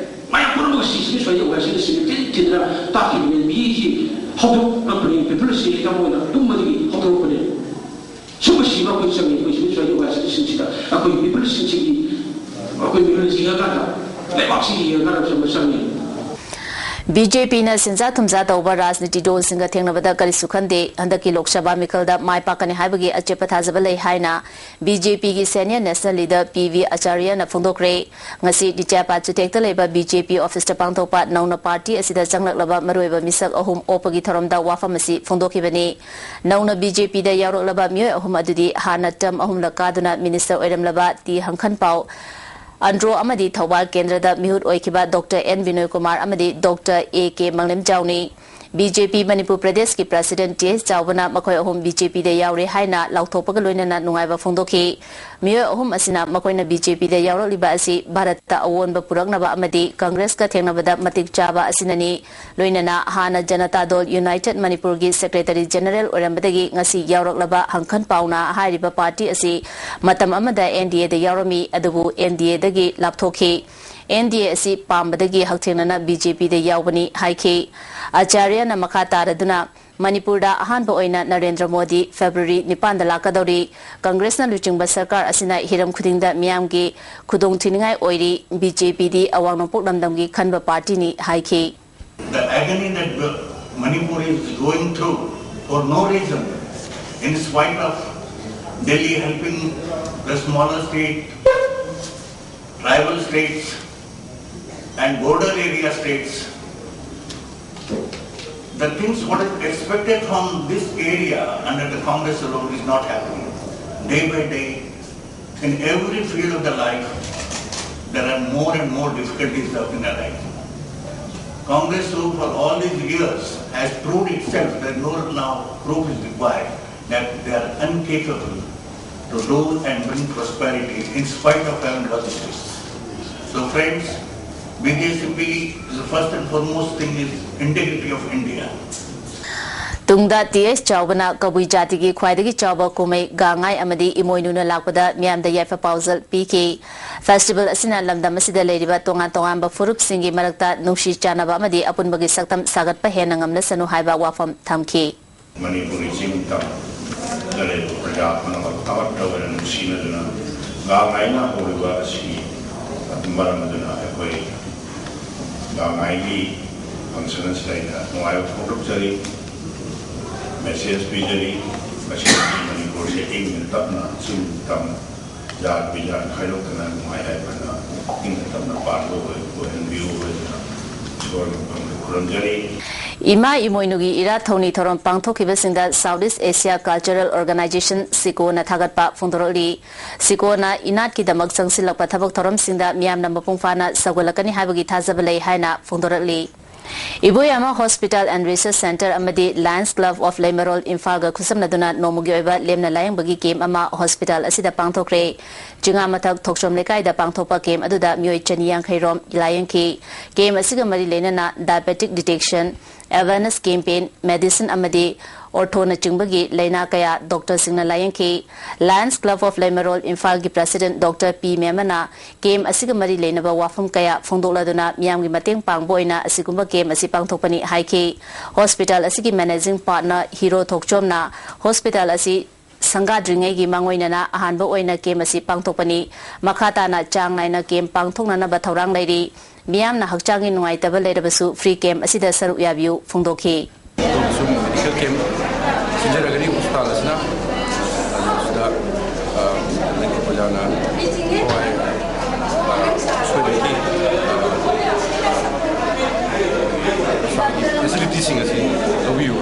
ꯃꯌꯥꯝ ꯄꯨꯝꯅꯃꯛ ꯁꯤ ꯁꯤꯚꯤꯜ ꯁꯣꯁꯥꯏꯇꯤ ꯑꯣꯔꯒꯅꯥꯏꯖꯦꯁꯟꯁꯤ ꯊꯤꯟ ꯊꯤꯟꯗꯅ ꯇꯥꯛꯈꯤꯕꯅꯤ꯫ ꯃꯤꯁꯤ ꯍꯧꯗꯣꯛꯂꯛꯄꯅꯤ, ꯄꯤꯄꯜꯁꯤ ꯊꯃꯣꯏꯅ ꯇꯨꯝꯕꯗꯒꯤ ꯍꯧꯗꯣꯛꯂꯛꯄꯅꯤ꯫ ꯁꯨꯝꯕꯁꯤꯃ ꯑꯩꯈꯣꯏ ꯆꯪꯉꯤ꯫ ꯑꯩꯈꯣꯏ ꯁꯤꯚꯤꯜ ꯁꯣꯁꯥꯏꯇꯤ ꯑꯣꯔꯒꯅꯥꯏꯖꯦꯁꯟꯁꯤꯡꯁꯤꯗ ꯑꯩꯈꯣꯏ ꯄꯤꯄꯜꯁꯤꯡꯁꯤꯒꯤ ꯑꯩꯈꯣꯏ ꯃꯤꯔꯣꯜ ꯌꯦꯡꯉꯀꯥꯟꯗ, ꯂꯩꯕꯥꯛꯁꯤꯒꯤ ꯌꯦꯡꯉꯀꯥꯟꯗ ꯆꯪꯕ ꯆꯪꯉꯤ꯫ ꯕꯤ ꯖꯦ ꯄꯤꯅ ꯁꯦꯟꯖꯥ ꯊꯨꯝꯖꯥ ꯇꯧꯕ ꯔꯥꯖꯅꯤꯇꯤ ꯗꯣꯟꯁꯤꯡꯒ ꯊꯦꯡꯅꯕꯗ ꯀꯔꯤꯁꯨ ꯈꯟꯗꯦ꯫ ꯍꯟꯗꯛꯀꯤ ꯂꯣꯛ ꯁꯚꯥ ꯃꯤꯈꯜꯗ ꯃꯥꯏ ꯄꯥꯛꯀꯅꯤ ꯍꯥꯏꯕꯒꯤ ꯑꯆꯦꯠꯄ ꯊꯥꯖꯕ ꯂꯩ ꯍꯥꯏꯅ ꯕꯤ ꯖꯦ ꯄꯤꯒꯤ senior national leader P V ꯑꯆꯥꯔꯌꯅ ꯐꯣꯡꯗꯣꯛꯈ꯭ꯔꯦ꯫ ꯉꯁꯤ ꯗꯤꯆꯥꯄꯥꯠ ꯆꯨꯊꯦꯛꯇ ꯂꯩꯕ ꯕꯤ ꯖꯦ ꯄꯤ ꯑꯣꯐꯤꯁꯇ ꯄꯥꯡꯊꯣꯛꯄ ꯅꯧꯅ ꯄꯥꯔꯇꯤ ꯑꯁꯤꯗ ꯆꯪꯂꯛꯂꯕ ꯃꯔꯨꯑꯣꯏꯕ ꯃꯤꯁꯛ ꯑꯍꯨꯝ ꯑꯣꯛꯄꯒꯤ ꯊꯧꯔꯝꯗ ꯋꯥꯐꯝ ꯑꯁꯤ ꯐꯣꯡꯗꯣꯛꯈꯤꯕꯅꯤ꯫ ꯅꯧꯅ ꯕꯤ ꯖꯦ ꯄꯤꯗ ꯌꯥꯎꯔꯛꯂꯕ ꯃꯤꯑꯣꯏ ꯑꯍꯨꯝ ꯑꯗꯨꯗꯤ ꯍꯥꯟꯅ term ꯑꯍꯨꯝꯂꯛ ꯀꯥꯗꯨꯅ minister ꯑꯣꯏꯔꯝꯂꯕ ꯇꯤ ꯍꯪꯈꯟꯄꯥꯎ, ꯑꯟꯗ꯭ꯔꯣ ꯑꯃꯗꯤ ꯊꯧꯕꯥꯜ ꯀꯦꯟꯗ꯭ꯔꯗ ꯃꯤꯍꯨꯠ ꯑꯣꯏꯈꯤꯕ ꯗꯣꯛꯇꯔ ꯑꯦꯟ ꯕꯤꯅꯣꯏ ꯀꯨꯃꯥꯔ ꯑꯃꯗꯤ ꯗꯣꯛꯇꯔ ꯑꯦ ꯀꯦ ꯃꯪꯂꯦꯝꯖꯥꯎꯅꯤ꯫ ꯕꯤ ꯖꯦ ꯄꯤ ꯃꯅꯤꯄꯨꯔ ꯄ꯭ꯔꯗꯦꯁꯀꯤ president ꯇꯤ ꯑꯦꯁ ꯆꯥꯎꯕꯅ ꯃꯈꯣꯏ ꯑꯍꯨꯝ ꯕꯤ ꯖꯦ ꯄꯤꯗ ꯌꯥꯎꯔꯦ ꯍꯥꯏꯅ ꯂꯥꯎꯊꯣꯛꯄꯒ ꯂꯣꯏꯅꯅ ꯅꯨꯡꯉꯥꯏꯕ ꯐꯣꯡꯗꯣꯛꯈꯤ꯫ ꯃꯤꯑꯣꯏ ꯑꯍꯨꯝ ꯑꯁꯤꯅ ꯃꯈꯣꯏꯅ ꯕꯤ ꯖꯦ ꯄꯤꯗ ꯌꯥꯎꯔꯛꯂꯤꯕ ꯑꯁꯤ ꯚꯥꯔꯠꯇ ꯑꯑꯣꯟꯕ ꯄꯨꯔꯛꯅꯕ ꯑꯃꯗꯤ ꯀꯪꯒ꯭ꯔꯦꯁꯀ ꯊꯦꯡꯅꯕꯗ ꯃꯇꯤꯛ ꯆꯥꯕ ꯑꯁꯤꯅꯅꯤ꯫ ꯂꯣꯏꯅꯅ ꯍꯥꯟꯅ ꯖꯅꯇꯥ ꯗꯣꯜ United ꯃꯅꯤꯄꯨꯔꯒꯤ secretary general ꯑꯣꯏꯔꯝꯕꯗꯒꯤ ꯉꯁꯤ ꯌꯥꯎꯔꯛꯂꯕ ꯍꯪꯈꯟ ꯄꯥꯎꯅ ꯍꯥꯏꯔꯤꯕ ꯄꯥꯔꯇꯤ ꯑꯁꯤ ꯃꯇꯝ ꯑꯃꯗ ꯑꯦꯟ ꯗꯤ ꯑꯦꯗ ꯌꯥꯎꯔꯝꯃꯤ, ꯑꯗꯨꯕꯨ ꯑꯦꯟ ꯗꯤ ꯑꯦꯗꯒꯤ ꯂꯥꯞꯊꯣꯛꯈꯤ꯫ ꯑꯦꯟ ꯗꯤ ꯑꯦ ꯑꯁꯤ ꯄꯥꯝꯕꯗꯒꯤ ꯍꯛꯊꯦꯡꯅꯅ ꯕꯤ ꯖꯦ ꯄꯤꯗ ꯌꯥꯎꯕꯅꯤ ꯍꯥꯏꯈꯤ꯫ ꯑꯆꯥꯔꯌꯅ ꯃꯈꯥ ꯇꯥꯔꯗꯨꯅ, ꯃꯅꯤꯄꯨꯔꯗ ꯑꯍꯥꯟꯕ ꯑꯣꯏꯅ ꯅꯔꯦꯟꯗ꯭ꯔ ꯃꯣꯗꯤ February ꯅꯤꯄꯥꯟꯗ ꯂꯥꯛꯀꯗꯧꯔꯤ꯫ ꯀꯪꯒ꯭ꯔꯦꯁꯅ ꯂꯨꯆꯤꯡꯕ ꯁꯔꯀꯥꯔ ꯑꯁꯤꯅ ꯍꯤꯔꯝ ꯈꯨꯗꯤꯡꯗ ꯃꯤꯌꯥꯝꯒꯤ ꯈꯨꯗꯣꯡ ꯊꯤꯅꯤꯡꯉꯥꯏ ꯑꯣꯏꯔꯤ꯫ ꯕꯤ ꯖꯦ ꯄꯤꯗꯤ ꯑꯋꯥꯡ ꯅꯣꯡꯄꯣꯛ ꯂꯝꯗꯝꯒꯤ ꯈꯟꯕ ꯄꯥꯔꯇꯤꯅꯤ ꯍꯥꯏꯈꯤ꯫ The agony that Manipur is going through for no reason, in spite of Delhi helping the smaller state, tribal states, and border area states, the things what is expected from this area under the Congress alone is not happening. Day by day, in every field of the life, there are more and more difficulties that have been arising. Congress, who for all these years has proved itself that no now proof is required, that they are incapable to do and bring prosperity in spite of having logistics. So friends, B J C P is the first and foremost thing is integrity of India. ꯇꯨꯡꯗ T ꯑꯦꯁ ꯆꯥꯎꯕꯅ ꯀꯕꯨꯏ ꯖꯥꯇꯤꯒꯤ ꯈ꯭ꯋꯥꯏꯗꯒꯤ ꯆꯥꯎꯕ ꯀꯨꯝꯍꯩ ꯒꯥꯡꯉꯥꯏ ꯑꯃꯗꯤ ꯏꯃꯣꯏꯅꯨꯅ ꯂꯥꯛꯄꯗ ꯃꯤꯌꯥꯝꯗ ꯌꯥꯏꯐ ꯄꯥꯎꯖꯦꯜ ꯄꯤꯈꯤ꯫ Festival ꯑꯁꯤꯅ ꯂꯝꯗꯝ ꯑꯁꯤꯗ ꯂꯩꯔꯤꯕ ꯇꯣꯉꯥꯟ ꯇꯣꯉꯥꯟꯕ ꯐꯨꯔꯨꯞꯁꯤꯡꯒꯤ ꯃꯔꯛꯇ ꯅꯨꯡꯁꯤ ꯆꯥꯟꯅꯕ ꯑꯃꯗꯤ ꯑꯄꯨꯟꯕꯒꯤ ꯁꯛꯇꯝ ꯁꯥꯒꯠꯄ ꯍꯦꯟꯅ ꯉꯝꯂꯁꯅꯨ ꯍꯥꯏꯕ ꯋꯥꯐꯝ ꯊꯝꯈꯤ꯫ ꯃꯅꯤꯄꯨꯔꯒꯤ ꯆꯤꯡ ꯇꯝꯗ ꯂꯩꯕ ꯄ꯭ꯔꯖꯥ ꯄꯨꯝꯅꯃꯛ ꯑꯃꯠꯇ ꯑꯣꯏꯅ ꯅꯨꯡꯁꯤꯅꯗꯨꯅ ꯒꯥꯡꯉꯥꯏꯅ ꯍꯧꯔꯤꯕ ꯑꯁꯤꯒꯤ ꯃꯔꯝ ꯑꯗꯨꯅ ꯑꯩꯈꯣꯏ ꯒꯥꯡꯉꯥꯏꯒꯤ ꯐꯪꯁꯟ ꯑꯁꯤꯗ ꯑꯩꯅ ꯅꯨꯡꯉꯥꯏꯕ ꯐꯣꯡꯗꯣꯛꯆꯔꯤ, ꯃꯦꯁꯦꯖ ꯄꯤꯖꯔꯤ꯫ ꯃꯁꯤꯗꯒꯤ ꯃꯅꯤꯄꯨꯔꯁꯦ ꯏꯪꯅ ꯇꯞꯅ ꯆꯤꯡ ꯇꯝ, ꯖꯥꯠ ꯕꯤꯖꯥꯠ ꯈꯥꯏꯗꯣꯛꯇꯅ ꯅꯨꯡꯉꯥꯏ ꯌꯥꯏꯐꯅ ꯏꯪꯅ ꯇꯞꯅ ꯄꯥꯟꯕ ꯑꯣꯏ-, ꯑꯣꯏꯍꯟꯕꯤꯌꯨ ꯍꯥꯏꯗꯨꯅ ꯏꯁꯣꯔ ꯃꯐꯝꯗ ꯈꯨꯔꯨꯝꯖꯔꯤ꯫ ꯏꯃꯥ ꯏꯃꯣꯏꯅꯨꯒꯤ ꯏꯔꯥꯠ ꯊꯧꯅꯤ ꯊꯧꯔꯝ ꯄꯥꯡꯊꯣꯛꯈꯤꯕꯁꯤꯡꯗ South East Asia Cultural Organization, ꯁꯤꯀꯣꯅ ꯊꯥꯒꯠꯄ ꯐꯣꯡꯗꯣꯔꯛꯂꯤ꯫ ꯁꯤꯀꯣꯅ ꯏꯅꯥꯠꯀꯤꯗꯃꯛ ꯆꯪꯁꯤꯜꯂꯛꯄ ꯊꯕꯛ ꯊꯧꯔꯝꯁꯤꯡꯗ ꯃꯤꯌꯥꯝꯅ ꯃꯄꯨꯡ ꯐꯥꯅ ꯁꯧꯒꯠꯂꯛꯀꯅꯤ ꯍꯥꯏꯕꯒꯤ ꯊꯥꯖꯕ ꯂꯩ ꯍꯥꯏꯅ ꯐꯣꯡꯗꯣꯔꯛꯂꯤ꯫ ꯏꯕꯣꯌꯥꯃ Hospital and Research Centre ꯑꯃꯗꯤ Lions Club of ꯂꯩꯃꯔꯣꯜ ꯏꯝꯐꯥꯜꯒ ꯈꯨꯠꯁꯝꯅꯗꯨꯅ ꯅꯣꯡꯃꯒꯤ ꯑꯣꯏꯕ ꯂꯦꯝꯅ ꯂꯥꯌꯦꯡꯕꯒꯤ ꯀꯦꯝꯞ ꯑꯃ ꯍꯣꯁꯄꯤꯇꯥꯜ ꯑꯁꯤꯗ ꯄꯥꯡꯊꯣꯛꯈ꯭ꯔꯦ꯫ ꯆꯤꯉꯥꯃꯊꯛ ꯊꯣꯛꯆꯣꯝ ꯂꯩꯀꯥꯏꯗ ꯄꯥꯡꯊꯣꯛꯄ ꯀꯦꯝꯞ ꯑꯗꯨꯗ ꯃꯤꯑꯣꯏ ꯆꯅꯤ ꯌꯥꯡꯈꯩ ꯔꯣꯝ ꯂꯥꯌꯦꯡꯈꯤ꯫ ꯀꯦꯝꯞ ꯑꯁꯤꯒ ꯃꯔꯤ ꯂꯩꯅꯅ diabetic detection, awareness campaign, medicine ꯑꯃꯗꯤ ortho-ꯅꯆꯤꯡꯕꯒꯤ ꯂꯥꯏꯅꯥ ꯀꯌꯥ ꯗꯣꯛꯇꯔꯁꯤꯡꯅ ꯂꯥꯌꯦꯡꯈꯤ꯫ Lions Club of ꯂꯩꯃꯔꯣꯜ ꯏꯝꯐꯥꯜꯒꯤ president Doctor ꯄꯤ ꯃꯦꯃꯅ ꯀꯦꯝꯞ ꯑꯁꯤꯒ ꯃꯔꯤ ꯂꯩꯅꯕ ꯋꯥꯐꯝ ꯀꯌꯥ ꯐꯣꯡꯗꯣꯛꯂꯗꯨꯅ ꯃꯤꯌꯥꯝꯒꯤ ꯃꯇꯦꯡ ꯄꯥꯡꯕ ꯑꯣꯏꯅ ꯑꯁꯤꯒꯨꯝꯕ ꯀꯦꯝꯞ ꯑꯁꯤ ꯄꯥꯡꯊꯣꯛꯄꯅꯤ ꯍꯥꯏꯈꯤ꯫ ꯍꯣꯁꯄꯤꯇꯥꯜ ꯑꯁꯤꯒꯤ managing partner ꯍꯤꯔꯣ ꯊꯣꯛꯆꯣꯝꯅ ꯍꯣꯁꯄꯤꯇꯥꯜ ꯑꯁꯤ ꯁꯪꯒꯥꯗ꯭ꯔꯤꯉꯩꯒꯤ ꯃꯥꯡꯑꯣꯏꯅꯅ ꯑꯍꯥꯟꯕ ꯑꯣꯏꯅ ꯀꯦꯝꯞ ꯑꯁꯤ ꯄꯥꯡꯊꯣꯛꯄꯅꯤ꯫ ꯃꯈꯥ ꯇꯥꯅ ꯆꯥꯡ ꯅꯥꯏꯅ ꯀꯦꯝꯞ ꯄꯥꯡꯊꯣꯛꯅꯅꯕ ꯊꯧꯔꯥꯡ ꯂꯩꯔꯤ꯫ ꯃꯤꯌꯥꯝꯅ ꯍꯛꯆꯥꯡꯒꯤ ꯅꯨꯡꯉꯥꯏꯇꯕ ꯂꯩꯔꯕꯁꯨ ꯐ꯭ꯔꯤ ꯀꯦꯝꯞ ꯑꯁꯤꯗ ꯁꯔꯨꯛ ꯌꯥꯕꯤꯌꯨ ꯐꯣꯡꯗꯣꯛꯈꯤ꯫ ꯑꯗꯣꯝꯁꯨ ꯃꯦꯗꯤꯀꯦꯜ ꯀꯦꯝꯞ ꯁꯤꯟꯖꯔꯒꯅꯤ ꯍꯣꯁꯄꯤꯇꯥꯜ ꯑꯁꯤꯅ꯫ ꯑꯗꯨ ꯁꯤꯗ, ꯑ, ꯃꯅꯤꯄꯨꯔ ꯄ꯭ꯔꯖꯥꯅ ꯊꯋꯥꯏ, ꯑ, ꯁꯣꯏꯗꯅꯀꯤ, ꯑ, ꯃꯁꯥꯒꯤ ꯐꯦꯁꯤꯂꯤꯇꯤꯁꯤꯡ ꯑꯁꯤ ꯂꯧꯕꯤꯌꯨ꯫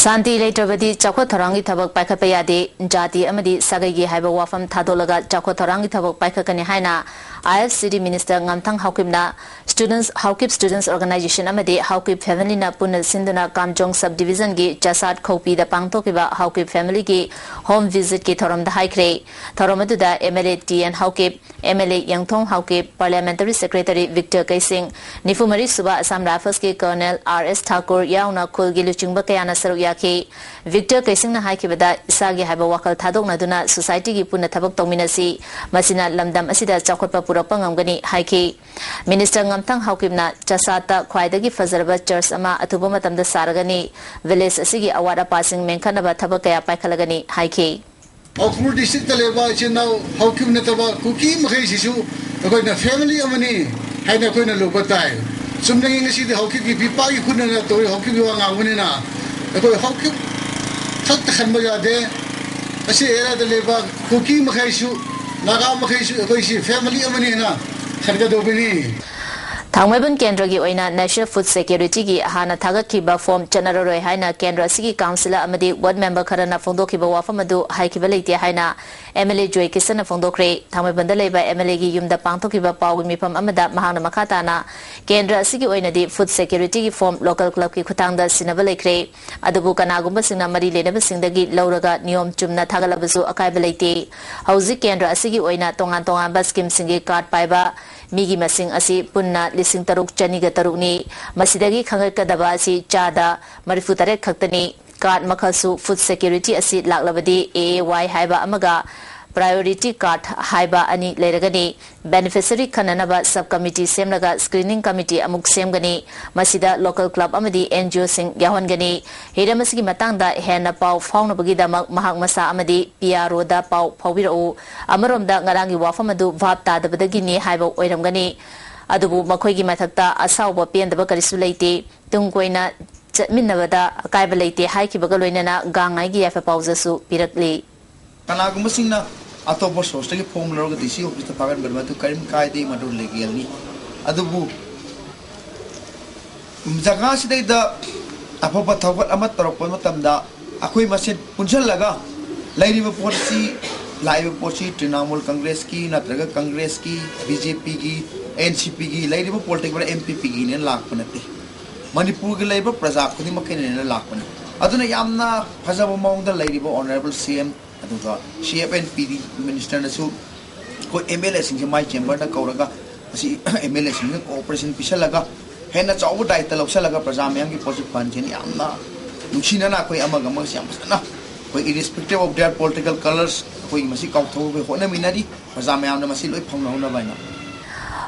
ꯁꯥꯟꯇꯤ ꯂꯩꯇ꯭ꯔꯕꯗꯤ ꯆꯥꯎꯈꯠ ꯊꯧꯔꯥꯡꯒꯤ ꯊꯕꯛ ꯄꯥꯏꯈꯠꯄ ꯌꯥꯗꯦ꯫ ꯖꯥꯇꯤ ꯑꯃꯗꯤ ꯁꯥꯒꯩꯒꯤ ꯍꯥꯏꯕ ꯋꯥꯐꯝ ꯊꯥꯗꯣꯛꯂꯒ ꯆꯥꯎꯈꯠ ꯊꯧꯔꯥꯡꯒꯤ ꯊꯕꯛ ꯄꯥꯏꯈꯠꯀꯅꯤ ꯍꯥꯏꯅ I F C D minister ꯉꯝꯊꯪ ꯍꯥꯎꯀꯤꯞꯅ Students, Haokip Students Organization ꯑꯃꯗꯤ ꯍꯥꯎꯀꯤꯞ family-ꯅ ꯄꯨꯟꯅ ꯁꯤꯟꯗꯨꯅ ꯀꯥꯝꯖꯣꯡ sub division-ꯒꯤ ꯆꯥꯁꯥꯠ ꯈꯧꯄꯤꯗ ꯄꯥꯡꯊꯣꯛꯈꯤꯕ ꯍꯥꯎꯀꯤꯞ family-ꯒꯤ home visit-ꯀꯤ ꯊꯧꯔꯝꯗ ꯍꯥꯏꯈ꯭ꯔꯦ꯫ ꯊꯧꯔꯝ ꯑꯗꯨꯗ M L A T N Haokip, M L A ꯌꯦꯡꯊꯣꯡ Haokip, Parliamentary Secretary Victor ꯀꯩꯁꯤꯡ, ꯅꯤꯐꯨ ꯃꯔꯤ ꯁꯨꯕ Assam Rifles-ꯀꯤ Colonel R S Thakur ꯌꯥꯎꯅ ꯈꯨꯜꯒꯤ ꯂꯨꯆꯤꯡꯕ ꯀꯌꯥꯅ ꯁꯔꯨꯛ ꯌꯥꯈꯤ꯫ ꯚꯤꯛꯇꯔ ꯀꯩꯁꯤꯡꯅ ꯍꯥꯏꯈꯤꯕꯗ, ꯏꯁꯥꯒꯤ ꯍꯥꯏꯕ ꯋꯥꯈꯜ ꯊꯥꯗꯣꯛꯅꯗꯨꯅ society-ꯒꯤ ꯄꯨꯟꯅ ꯊꯕꯛ ꯇꯧꯃꯤꯟꯅꯁꯤ꯫ ꯃꯁꯤꯅ ꯂꯝꯗꯝ ꯑꯁꯤꯗ ꯆꯥꯎꯈꯠꯄ ꯄꯨꯔꯛꯄ ꯉꯝꯒꯅꯤ ꯍꯥꯏꯈꯤ꯫ Minister ꯉꯝꯊꯪ ꯍꯥꯎꯀꯤꯞꯅ ꯆꯥꯁꯥꯠꯇ ꯈ꯭ꯋꯥꯏꯗꯒꯤ ꯐꯖꯔꯕ church ꯑꯃ ꯑꯊꯨꯕ ꯃꯇꯝꯗ ꯁꯥꯔꯒꯅꯤ꯫ Village ꯑꯁꯤꯒꯤ ꯑꯋꯥꯠ ꯑꯄꯥꯁꯤꯡ ꯃꯦꯟꯈꯠꯅꯕ ꯊꯕꯛ ꯀꯌꯥ ꯄꯥꯏꯈꯠꯂꯒꯅꯤ ꯍꯥꯏꯈꯤ꯫ ꯎꯈ꯭ꯔꯨꯜ district-ꯇ ꯂꯩꯕ ꯏꯆꯤꯟ ꯏꯅꯥꯎ ꯍꯥꯎꯀꯤꯞ ꯅꯠꯇꯕ ꯀꯨꯀꯤ ꯃꯈꯩꯁꯤꯁꯨ ꯑꯩꯈꯣꯏꯅ family ꯑꯃꯅꯤ ꯍꯥꯏꯅ ꯑꯩꯈꯣꯏꯅ ꯂꯧꯕ ꯇꯥꯏ꯫ ꯆꯨꯝꯅꯒꯤ ꯉꯁꯤꯗꯤ ꯍꯧꯈꯤꯕꯒꯤ ꯄꯤꯄꯥꯒꯤ ꯈꯨꯠꯅ ꯇꯧꯔꯤ ꯍꯧꯈꯤꯕꯒꯤ ꯋꯥ ꯉꯥꯡꯕꯅꯤꯅ ꯑꯩꯈꯣꯏ ꯍꯧꯈꯤꯕ ꯈꯛꯇ ꯈꯟꯕ ꯌꯥꯗꯦ꯫ ꯑꯁꯤ ꯑꯦꯔꯤꯌꯥꯗ ꯂꯩꯕ ꯀꯨꯀꯤ ꯃꯈꯩꯁꯨ, ꯅꯥꯒꯥ ꯃꯈꯩꯁꯨ ꯑꯩꯈꯣꯏꯁꯤ ꯐꯦꯃꯤꯂꯤ ꯑꯃꯅꯤꯅ ꯈꯟꯒꯗꯧꯕꯅꯤ꯫ ꯊꯥꯡꯃꯩꯕꯟ ꯀꯦꯟꯗ꯭ꯔꯒꯤ ꯑꯣꯏꯅ National Food Security ꯒꯤ ꯍꯥꯟꯅ ꯊꯥꯒꯠꯈꯤꯕ ꯐꯣꯔꯝ ꯆꯠꯅꯔꯔꯣꯏ ꯍꯥꯏꯅ ꯀꯦꯟꯗ꯭ꯔ ꯑꯁꯤꯒꯤ ꯀꯥꯎꯟꯁꯤꯂꯔ ꯑꯃꯗꯤ ꯋꯥꯔꯗ ꯃꯦꯝꯕꯔ ꯈꯔꯅ ꯐꯣꯡꯗꯣꯛꯈꯤꯕ ꯋꯥꯐꯝ ꯑꯗꯨ ꯍꯥꯏꯈꯤꯕ ꯂꯩꯇꯦ ꯍꯥꯏꯅ MLA ꯖꯣꯏ ꯀꯤꯁꯟꯅ ꯐꯣꯡꯗꯣꯛꯈ꯭ꯔꯦ꯫ ꯊꯥꯡꯃꯩꯕꯟꯗ ꯂꯩꯕ MLA ꯒꯤ ꯌꯨꯝꯗ ꯄꯥꯡꯊꯣꯛꯈꯤꯕ ꯄꯥꯎꯒꯤ ꯃꯤꯐꯝ ꯑꯃꯗ ꯃꯍꯥꯛꯅ ꯃꯈꯥ ꯇꯥꯅ ꯀꯦꯟꯗ꯭ꯔ ꯑꯁꯤꯒꯤ ꯑꯣꯏꯅꯗꯤ food security ꯒꯤ ꯐꯣꯔꯝ local club ꯀꯤ ꯈꯨꯠꯊꯥꯡꯗ ꯁꯤꯟꯅꯕ ꯂꯩꯈ꯭ꯔꯦ꯫ ꯑꯗꯨꯕꯨ ꯀꯅꯥꯒꯨꯝꯕꯁꯤꯡꯅ ꯃꯔꯤ ꯂꯩꯅꯕꯁꯤꯡꯗꯒꯤ ꯂꯧꯔꯒ ꯅꯤꯌꯣꯝ ꯆꯨꯝꯅ ꯊꯥꯒꯠꯂꯕꯁꯨ ꯑꯀꯥꯏꯕ ꯂꯩꯇꯦ꯫ ꯍꯧꯖꯤꯛ ꯀꯦꯟꯗ꯭ꯔ ꯑꯁꯤꯒꯤ ꯑꯣꯏꯅ ꯇꯣꯉꯥꯟ ꯇꯣꯉꯥꯟꯕ ꯁ꯭ꯀꯤꯝꯁꯤꯡꯒꯤ ꯀꯥꯔꯗ ꯄꯥꯏꯕ ꯃꯤꯒꯤ ꯃꯁꯤꯡ ꯑꯁꯤ ꯄꯨꯟꯅ ꯂꯤꯁꯤꯡ ꯇꯔꯨꯛ ꯆꯅꯤꯒ ꯇꯔꯨꯛꯅꯤ꯫ ꯃꯁꯤꯗꯒꯤ ꯈꯪꯒꯠꯀꯗꯕ ꯑꯁꯤ ꯆꯥꯗ ꯃꯔꯤꯐꯨ ꯇꯔꯦꯠ ꯈꯛꯇꯅꯤ꯫ ꯀꯥꯔꯗ ꯃꯈꯜꯁꯨ food security ꯑꯁꯤ ꯂꯥꯛꯂꯕꯗꯤ A A Y ꯍꯥꯏꯕ ꯑꯃꯒ priority card ꯍꯥꯏꯕ ꯑꯅꯤ ꯂꯩꯔꯒꯅꯤ꯫ Beneficiary ꯈꯟꯅꯅꯕ sub committee ꯁꯦꯝꯂꯒ screening committee ꯑꯃꯨꯛ ꯁꯦꯝꯒꯅꯤ꯫ ꯃꯁꯤꯗ local club ꯑꯃꯗꯤ NGO ꯁꯤꯡ ꯌꯥꯎꯍꯟꯒꯅꯤ꯫ ꯍꯤꯔꯝ ꯑꯁꯤꯒꯤ ꯃꯇꯥꯡꯗ ꯍꯦꯟꯅ ꯄꯥꯎ ꯐꯥꯎꯅꯕꯒꯤꯗꯃꯛ ꯃꯍꯥꯛ ꯃꯁꯥ ꯑꯃꯗꯤ P R O ꯗ ꯄꯥꯎ ꯐꯥꯎꯕꯤꯔꯛꯎ꯫ ꯑꯃꯔꯣꯝꯗ ꯉꯔꯥꯡꯒꯤ ꯋꯥꯐꯝ ꯑꯗꯨ ꯚꯥꯞ ꯇꯥꯗꯕꯗꯒꯤꯅꯤ ꯍꯥꯏꯕ ꯑꯣꯏꯔꯝꯒꯅꯤ꯫ ꯑꯗꯨꯕꯨ ꯃꯈꯣꯏꯒꯤ ꯃꯊꯛꯇ ꯑꯁꯥꯎꯕ ꯄꯦꯟꯗꯕ ꯀꯔꯤꯁꯨ ꯂꯩꯇꯦ꯫ ꯇꯨꯡ ꯀꯣꯏꯅ ꯆꯠꯃꯤꯟꯅꯕꯗ ꯑꯀꯥꯏꯕ ꯂꯩꯇꯦ ꯍꯥꯏꯈꯤꯕꯒ ꯂꯣꯏꯅꯅ ꯒꯥꯡꯉꯥꯏꯒꯤ ꯌꯥꯏꯐ ꯄꯥꯎꯖꯦꯜꯁꯨ ꯄꯤꯔꯛꯂꯤ꯫ ꯀꯅꯥꯒꯨꯝꯕꯁꯤꯡꯅ ꯑꯇꯣꯞꯄ source ꯇꯒꯤ form ꯂꯧꯔꯒ DC office ꯇ ꯊꯥꯒꯠꯄꯗ ꯃꯗꯨ ꯀꯔꯤꯝ ꯀꯥꯏꯗꯦ, ꯃꯗꯨ legal ꯅꯤ꯫ ꯑꯗꯨꯕꯨ ꯖꯒꯥꯁꯤꯗꯩꯗ ꯑꯐꯕ ꯊꯕꯛ ꯑꯃ ꯇꯧꯔꯛꯄ ꯃꯇꯝꯗ ꯑꯩꯈꯣꯏ ꯃꯁꯦꯟ ꯄꯨꯟꯁꯤꯜꯂꯒ ꯂꯩꯔꯤꯕ ꯄꯣꯠꯁꯤ, ꯂꯥꯛꯏꯕ ꯄꯣꯠꯁꯤ ꯇ꯭ꯔꯤꯅꯥꯃꯨꯜ ꯀꯪꯒ꯭ꯔꯦꯁꯀꯤ ꯅꯠꯇ꯭ꯔꯒ ꯀꯪꯒ꯭ꯔꯦꯁꯀꯤ, BJP ꯒꯤ, NCP ꯒꯤ, ꯂꯩꯔꯤꯕ political party, NPP ꯒꯤꯅꯦꯅ ꯂꯥꯛꯄ ꯅꯠꯇꯦ꯫ ꯃꯅꯤꯄꯨꯔꯒꯤ ꯂꯩꯔꯤꯕ ꯄ꯭ꯔꯖꯥ ꯈꯨꯗꯤꯡꯃꯛꯀꯤꯅꯦꯅ ꯂꯥꯛꯄꯅꯤ꯫ ꯑꯗꯨꯅ ꯌꯥꯝꯅ ꯐꯖꯕ ꯃꯑꯣꯡꯗ ꯂꯩꯔꯤꯕ honourable CM ꯑꯗꯨꯒ CF and PD minister ꯅꯁꯨ ꯑꯩꯈꯣꯏ MLA ꯁꯤꯡꯁꯦ ꯃꯥꯏ chamber ꯗ ꯀꯧꯔꯒ ꯃꯁꯤ MLA ꯁꯤꯡꯅ cooperation ꯄꯤꯁꯜꯂꯒ ꯍꯦꯟꯅ ꯆꯥꯎꯕ ꯗꯥꯏꯇ ꯂꯧꯁꯜꯂꯒ ꯄ꯭ꯔꯖꯥ ꯃꯌꯥꯝꯒꯤ ꯄꯣꯠꯁꯤ ꯐꯍꯟꯁꯦꯅ ꯌꯥꯝꯅ ꯅꯨꯡꯁꯤꯅꯅ ꯑꯩꯈꯣꯏ ꯑꯃꯒ ꯑꯃꯒꯁꯦ ꯌꯥꯝ ꯐꯖꯅ ꯑꯩꯈꯣꯏ irrespective of their political colours ꯑꯩꯈꯣꯏꯒꯤ ꯃꯁꯤ ꯀꯥꯎꯊꯣꯛꯑꯒ ꯑꯩꯈꯣꯏ ꯍꯣꯠꯅꯃꯤꯟꯅꯔꯤ꯫ ꯄ꯭ꯔꯖꯥ ꯃꯌꯥꯝꯅ ꯃꯁꯤ ꯂꯣꯏ ꯐꯪꯍꯧꯅꯕ ꯍꯥꯏꯅ꯫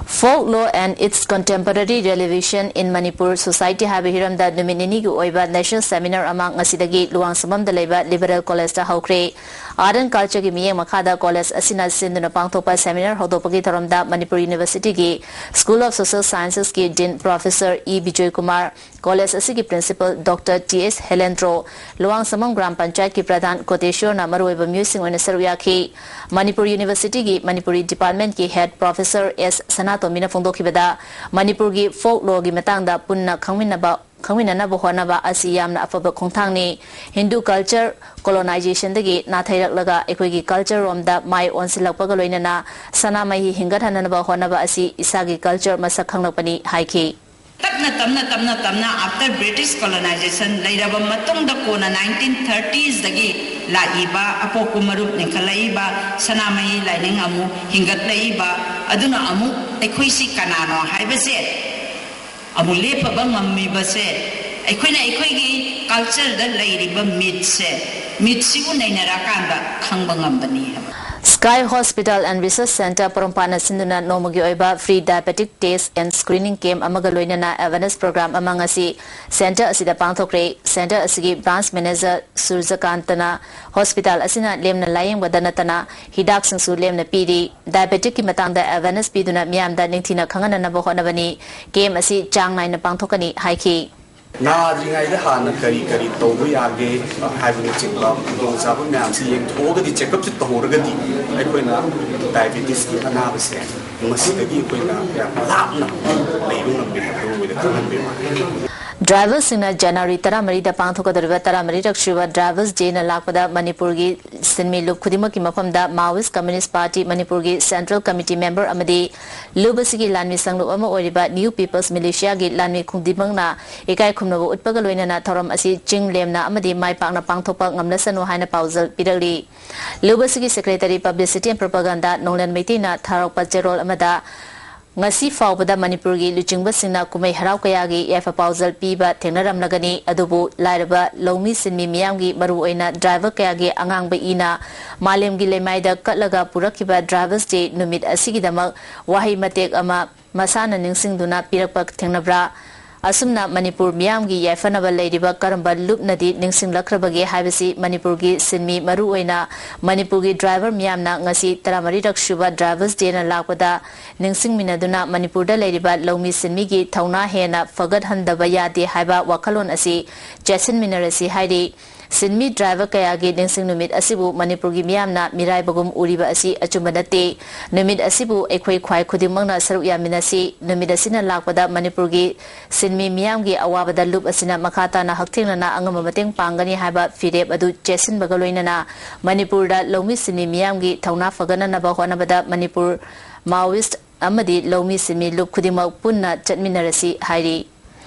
Folklore and its Contemporary Relevation in Manipur Society ꯍꯥꯏꯕ ꯍꯤꯔꯝꯗ ꯅꯨꯃꯤꯠ ꯅꯤꯅꯤꯒꯤ ꯑꯣꯏꯕ national seminar ꯑꯃ ꯉꯁꯤꯗꯒꯤ ꯂꯨꯋꯥꯡꯁꯪꯕꯝꯗ ꯂꯩꯕ Liberal Collegeꯇ ꯍꯧꯈ꯭ꯔꯦ꯫ Art and Cultureꯒꯤ ꯃꯤꯠꯌꯦꯡ ꯃꯈꯥꯗ college ꯑꯁꯤꯅ ꯁꯤꯟꯗꯨꯅ ꯄꯥꯡꯊꯣꯛꯄ seminar ꯍꯧꯗꯣꯛꯄꯒꯤ ꯊꯧꯔꯝꯗ ꯃꯅꯤꯄꯨꯔ Universityꯒꯤ School of Social Scienceꯀꯤ Dean Professor E Bijoy Kumar, college ꯑꯁꯤꯒꯤ principal Doctor T S Helendro, Luwangsangbam gram ꯄꯟꯆꯥꯌꯠꯀꯤ ꯄ꯭ꯔꯙꯥꯟ ꯀꯣꯇꯦꯁꯣꯔꯅ ꯃꯔꯨꯑꯣꯏꯕ ꯃꯤꯑꯣꯏꯁꯤꯡ ꯑꯣꯏꯅ ꯁꯔꯨꯛ ꯌꯥꯈꯤ꯫ ꯃꯅꯤꯄꯨꯔ Universityꯒꯤ ꯃꯅꯤꯄꯨꯔꯤ departmentꯀꯤ head Professor ꯑꯦꯁ ꯁꯅꯥꯇꯣꯝꯕꯤꯅ ꯐꯣꯡꯗꯣꯛꯈꯤꯕꯗ, ꯃꯅꯤꯄꯨꯔꯒꯤ folkloreꯒꯤ ꯃꯇꯥꯡꯗ ꯄꯨꯟꯅ ꯈꯪꯃꯤꯟꯅꯕ, ꯈꯪꯃꯤꯟꯅꯅꯕ ꯍꯣꯠꯅꯕ ꯑꯁꯤ ꯌꯥꯝꯅ ꯑꯐꯕ ꯈꯣꯡꯊꯥꯡꯅꯤ꯫ Hindu culture colonizationꯗꯒꯤ ꯅꯥꯊꯩꯔꯛꯂꯒ ꯑꯩꯈꯣꯏꯒꯤ culture ꯔꯣꯝꯗ ꯃꯥꯏ ꯑꯣꯟꯁꯤꯜꯂꯛꯄꯒ ꯂꯣꯏꯅꯅ ꯁꯅꯥꯃꯍꯤ ꯍꯤꯡꯒꯠꯍꯟꯅꯅꯕ ꯍꯣꯠꯅꯕ ꯑꯁꯤ ꯏꯁꯥꯒꯤ culture ꯃꯁꯛ ꯈꯪꯂꯛꯄꯅꯤ ꯍꯥꯏꯈꯤ꯫ ꯇꯞꯅ ꯇꯞꯅ ꯇꯞꯅ ꯇꯞꯅ after British colonization ꯂꯩꯔꯕ ꯃꯇꯨꯡꯗ ꯀꯣꯟꯅ nineteen thirtiesꯗꯒꯤ ꯂꯥꯛꯏꯕ ꯑꯄꯣꯛꯄ ꯃꯔꯨꯞ ꯂꯤꯡꯈꯠꯂꯛꯏꯕ ꯁꯅꯥꯃꯍꯤ ꯂꯥꯏꯅꯤꯡ ꯑꯃꯨꯛ ꯍꯤꯡꯒꯠꯂꯛꯏꯕ ꯑꯗꯨꯅ ꯑꯃꯨꯛ ꯑꯩꯈꯣꯏꯁꯤ ꯀꯅꯥꯅꯣ ꯍꯥꯏꯕꯁꯦ ꯑꯃꯨꯛ ꯂꯦꯞꯄꯕ ꯉꯝꯃꯤꯕꯁꯦ ꯑꯩꯈꯣꯏꯅ ꯑꯩꯈꯣꯏꯒꯤ cultureꯗ ꯂꯩꯔꯤꯕ mythꯁꯦ, mythꯁꯤꯕꯨ ꯅꯩꯅꯔꯀꯥꯟꯗ ꯈꯪꯕ ꯉꯝꯕꯅꯤ ꯍꯥꯏꯕ꯫ Sky Hospital and Research Centre ꯄꯣꯔꯣꯝꯄꯥꯠꯅ ꯁꯤꯟꯗꯨꯅ ꯅꯣꯡꯃꯒꯤ ꯑꯣꯏꯕ free diabetic test and screening camp ꯑꯃꯒ ꯂꯣꯏꯅꯅ awareness program ꯑꯃ ꯉꯁꯤ centre ꯑꯁꯤꯗ ꯄꯥꯡꯊꯣꯛꯈ꯭ꯔꯦ꯫ Centre ꯑꯁꯤꯒꯤ branch manager ꯁꯨꯔꯖꯀꯥꯟꯇꯅ hospital ꯑꯁꯤꯅ ꯂꯦꯝꯅ ꯂꯥꯌꯦꯡꯕꯗ ꯅꯠꯇꯅ ꯍꯤꯗꯥꯛꯁꯤꯡꯁꯨ ꯂꯦꯝꯅ ꯄꯤꯔꯤ꯫ Diabeticꯀꯤ ꯃꯇꯥꯡꯗ awareness ꯄꯤꯗꯨꯅ ꯃꯤꯌꯥꯝꯗ ꯅꯤꯡꯊꯤꯅ ꯈꯪꯍꯟꯅꯅꯕ ꯍꯣꯠꯅꯕꯅꯤ꯫ Camp ꯑꯁꯤ ꯆꯥꯡ ꯅꯥꯏꯅ ꯄꯥꯡꯊꯣꯛꯀꯅꯤ ꯍꯥꯏꯈꯤ꯫ ꯅꯥꯗ꯭ꯔꯤꯉꯩꯗ ꯍꯥꯟꯅ ꯀꯔꯤ ꯀꯔꯤ ꯇꯧꯕ ꯌꯥꯒꯦ ꯍꯥꯏꯕꯅꯆꯤꯡꯕ ꯈꯨꯗꯣꯡꯆꯥꯕ ꯃꯌꯥꯝꯁꯤ ꯌꯦꯡꯊꯣꯛꯑꯒꯗꯤ, check upꯁꯤ ꯇꯧꯍꯧꯔꯒꯗꯤ ꯑꯩꯈꯣꯏꯅ diabetesꯀꯤ ꯑꯅꯥꯕꯁꯦ ꯃꯁꯤꯗꯒꯤ ꯑꯩꯈꯣꯏꯅ ꯌꯥꯝ ꯂꯥꯞꯅ ꯂꯩꯕ ꯉꯝꯃꯦ ꯍꯥꯏꯕꯗꯨ ꯃꯣꯏꯗ ꯈꯪꯍꯟꯕꯤꯕ꯫ Driverꯁꯤꯡꯅ January ꯇꯔꯥꯃꯔꯤꯗ ꯄꯥꯡꯊꯣꯛꯀꯗꯧꯔꯤꯕ ꯇꯔꯥꯃꯔꯤꯔꯛ ꯁꯨꯕ Drivers Dayꯅ ꯂꯥꯛꯄꯗ ꯃꯅꯤꯄꯨꯔꯒꯤ ꯁꯤꯟꯃꯤ ꯂꯨꯞ ꯈꯨꯗꯤꯡꯃꯛꯀꯤ ꯃꯐꯝꯗ Maoist Communist Party ꯃꯅꯤꯄꯨꯔꯒꯤ Central Committee member ꯑꯃꯗꯤ ꯂꯨꯞ ꯑꯁꯤꯒꯤ ꯂꯥꯟꯃꯤ ꯁꯪꯂꯨꯞ ꯑꯃ ꯑꯣꯏꯔꯤꯕ New People's Militiaꯒꯤ ꯂꯥꯟꯃꯤ ꯈꯨꯗꯤꯡꯃꯛꯅ ꯏꯀꯥꯏ ꯈꯨꯝꯅꯕ ꯎꯠꯄꯒ ꯂꯣꯏꯅꯅ ꯊꯧꯔꯝ ꯑꯁꯤ ꯆꯤꯡ ꯂꯦꯝꯅ ꯑꯃꯗꯤ ꯃꯥꯏ ꯄꯥꯛꯅ ꯄꯥꯡꯊꯣꯛꯄ ꯉꯝꯂꯁꯅꯨ ꯍꯥꯏꯅ ꯄꯥꯎꯖꯦꯜ ꯄꯤꯔꯛꯂꯤ꯫ ꯂꯨꯞ ꯑꯁꯤꯒꯤ Secretary Publicity and Propaganda ꯅꯣꯡꯂꯦꯟ ꯃꯩꯇꯩꯅ ꯊꯥꯔꯛꯄ ꯆꯦꯔꯣꯜ ꯑꯃꯗ ꯉꯁꯤ ꯐꯥꯎꯕꯗ ꯃꯅꯤꯄꯨꯔꯒꯤ ꯂꯨꯆꯤꯡꯕꯁꯤꯡꯅ ꯀꯨꯝꯍꯩ ꯍꯔꯥꯎ ꯀꯌꯥꯒꯤ ꯌꯥꯏꯐ ꯄꯥꯎꯖꯦꯜ ꯄꯤꯕ ꯊꯦꯡꯅꯔꯝꯂꯒꯅꯤ, ꯑꯗꯨꯕꯨ ꯂꯥꯏꯔꯕ ꯂꯧꯃꯤ ꯁꯤꯟꯃꯤ ꯃꯤꯌꯥꯝꯒꯤ, ꯃꯔꯨꯑꯣꯏꯅ ꯗ꯭ꯔꯥꯏꯚꯔ ꯀꯌꯥꯒꯤ ꯑꯉꯥꯡꯕ ꯏꯅ ꯃꯥꯂꯦꯝꯒꯤ ꯂꯩꯃꯥꯏꯗ ꯀꯠꯂꯒ ꯄꯨꯔꯛꯈꯤꯕ Drivers' Day ꯅꯨꯃꯤꯠ ꯑꯁꯤꯒꯤꯗꯃꯛ ꯋꯥꯍꯩ ꯃꯇꯦꯛ ꯑꯃ ꯃꯁꯥꯅ ꯅꯤꯡꯁꯤꯡꯗꯨꯅ ꯄꯤꯔꯛꯄ ꯊꯦꯡꯅꯕ꯭ꯔꯥ? ꯑꯁꯨꯝꯅ ꯃꯅꯤꯄꯨꯔ ꯃꯤꯌꯥꯝꯒꯤ ꯌꯥꯏꯐꯅꯕ ꯂꯩꯔꯤꯕ ꯀꯔꯝꯕ ꯂꯨꯞꯅꯗꯤ ꯅꯤꯡꯁꯤꯡꯂꯛꯈ꯭ꯔꯕꯒꯦ ꯍꯥꯏꯕꯁꯤ ꯃꯅꯤꯄꯨꯔꯒꯤ ꯁꯤꯟꯃꯤ, ꯃꯔꯨꯑꯣꯏꯅ ꯃꯅꯤꯄꯨꯔꯒꯤ ꯗ꯭ꯔꯥꯏꯚꯔ ꯃꯤꯌꯥꯝꯅ ꯉꯁꯤ ꯇꯔꯥꯃꯔꯤꯔꯛ ꯁꯨꯕ Drivers' Day-ꯅ ꯂꯥꯛꯄꯗ ꯅꯤꯡꯁꯤꯡꯃꯤꯟꯅꯗꯨꯅ ꯃꯅꯤꯄꯨꯔꯗ ꯂꯩꯔꯤꯕ ꯂꯧꯃꯤ ꯁꯤꯟꯃꯤꯒꯤ ꯊꯧꯅꯥ ꯍꯦꯟꯅ ꯐꯒꯠꯍꯟꯗꯕ ꯌꯥꯗꯦ ꯍꯥꯏꯕ ꯋꯥꯈꯜꯂꯣꯟ ꯑꯁꯤ ꯆꯦꯠꯁꯤꯟꯃꯤꯟꯅꯔꯁꯤ ꯍꯥꯏꯔꯤ꯫ ꯁꯤꯟꯃꯤ ꯗ꯭ꯔꯥꯏꯚꯔ ꯀꯌꯥꯒꯤ ꯅꯤꯡꯁꯤꯡ ꯅꯨꯃꯤꯠ ꯑꯁꯤꯕꯨ ꯃꯅꯤꯄꯨꯔꯒꯤ ꯃꯤꯌꯥꯝꯅ ꯃꯤꯔꯥꯏꯕꯒꯨꯝ ꯎꯔꯤꯕ ꯑꯁꯤ ꯑꯆꯨꯝꯕ ꯅꯠꯇꯦ꯫ ꯅꯨꯃꯤꯠ ꯑꯁꯤꯕꯨ ꯑꯩꯈꯣꯏ ꯈ꯭ꯋꯥꯏ ꯈꯨꯗꯤꯡꯃꯛꯅ ꯁꯔꯨꯛ ꯌꯥꯃꯤꯟꯅꯁꯤ꯫ ꯅꯨꯃꯤꯠ ꯑꯁꯤꯅ ꯂꯥꯛꯄꯗ ꯃꯅꯤꯄꯨꯔꯒꯤ ꯁꯤꯟꯃꯤ ꯃꯤꯌꯥꯝꯒꯤ ꯑꯋꯥꯕꯗ ꯂꯨꯞ ꯑꯁꯤꯅ ꯃꯈꯥ ꯇꯥꯅ ꯍꯛꯊꯦꯡꯅꯅ ꯑꯉꯝꯕ ꯃꯇꯦꯡ ꯄꯥꯡꯒꯅꯤ ꯍꯥꯏꯕ ꯐꯤꯔꯦꯞ ꯑꯗꯨ ꯆꯦꯠꯁꯤꯟꯕꯒ ꯂꯣꯏꯅꯅ ꯃꯅꯤꯄꯨꯔꯗ ꯂꯧꯃꯤ ꯁꯤꯟꯃꯤ ꯃꯤꯌꯥꯝꯒꯤ ꯊꯧꯅꯥ ꯐꯒꯠꯅꯅꯕ ꯍꯣꯠꯅꯕꯗ ꯃꯅꯤꯄꯨꯔ Maoist ꯑꯃꯗꯤ ꯂꯧꯃꯤ ꯁꯤꯟꯃꯤ ꯂꯨꯞ ꯈꯨꯗꯤꯡꯃꯛ ꯄꯨꯟꯅ ꯆꯠꯃꯤꯟꯅꯔꯁꯤ ꯍꯥꯏꯔꯤ꯫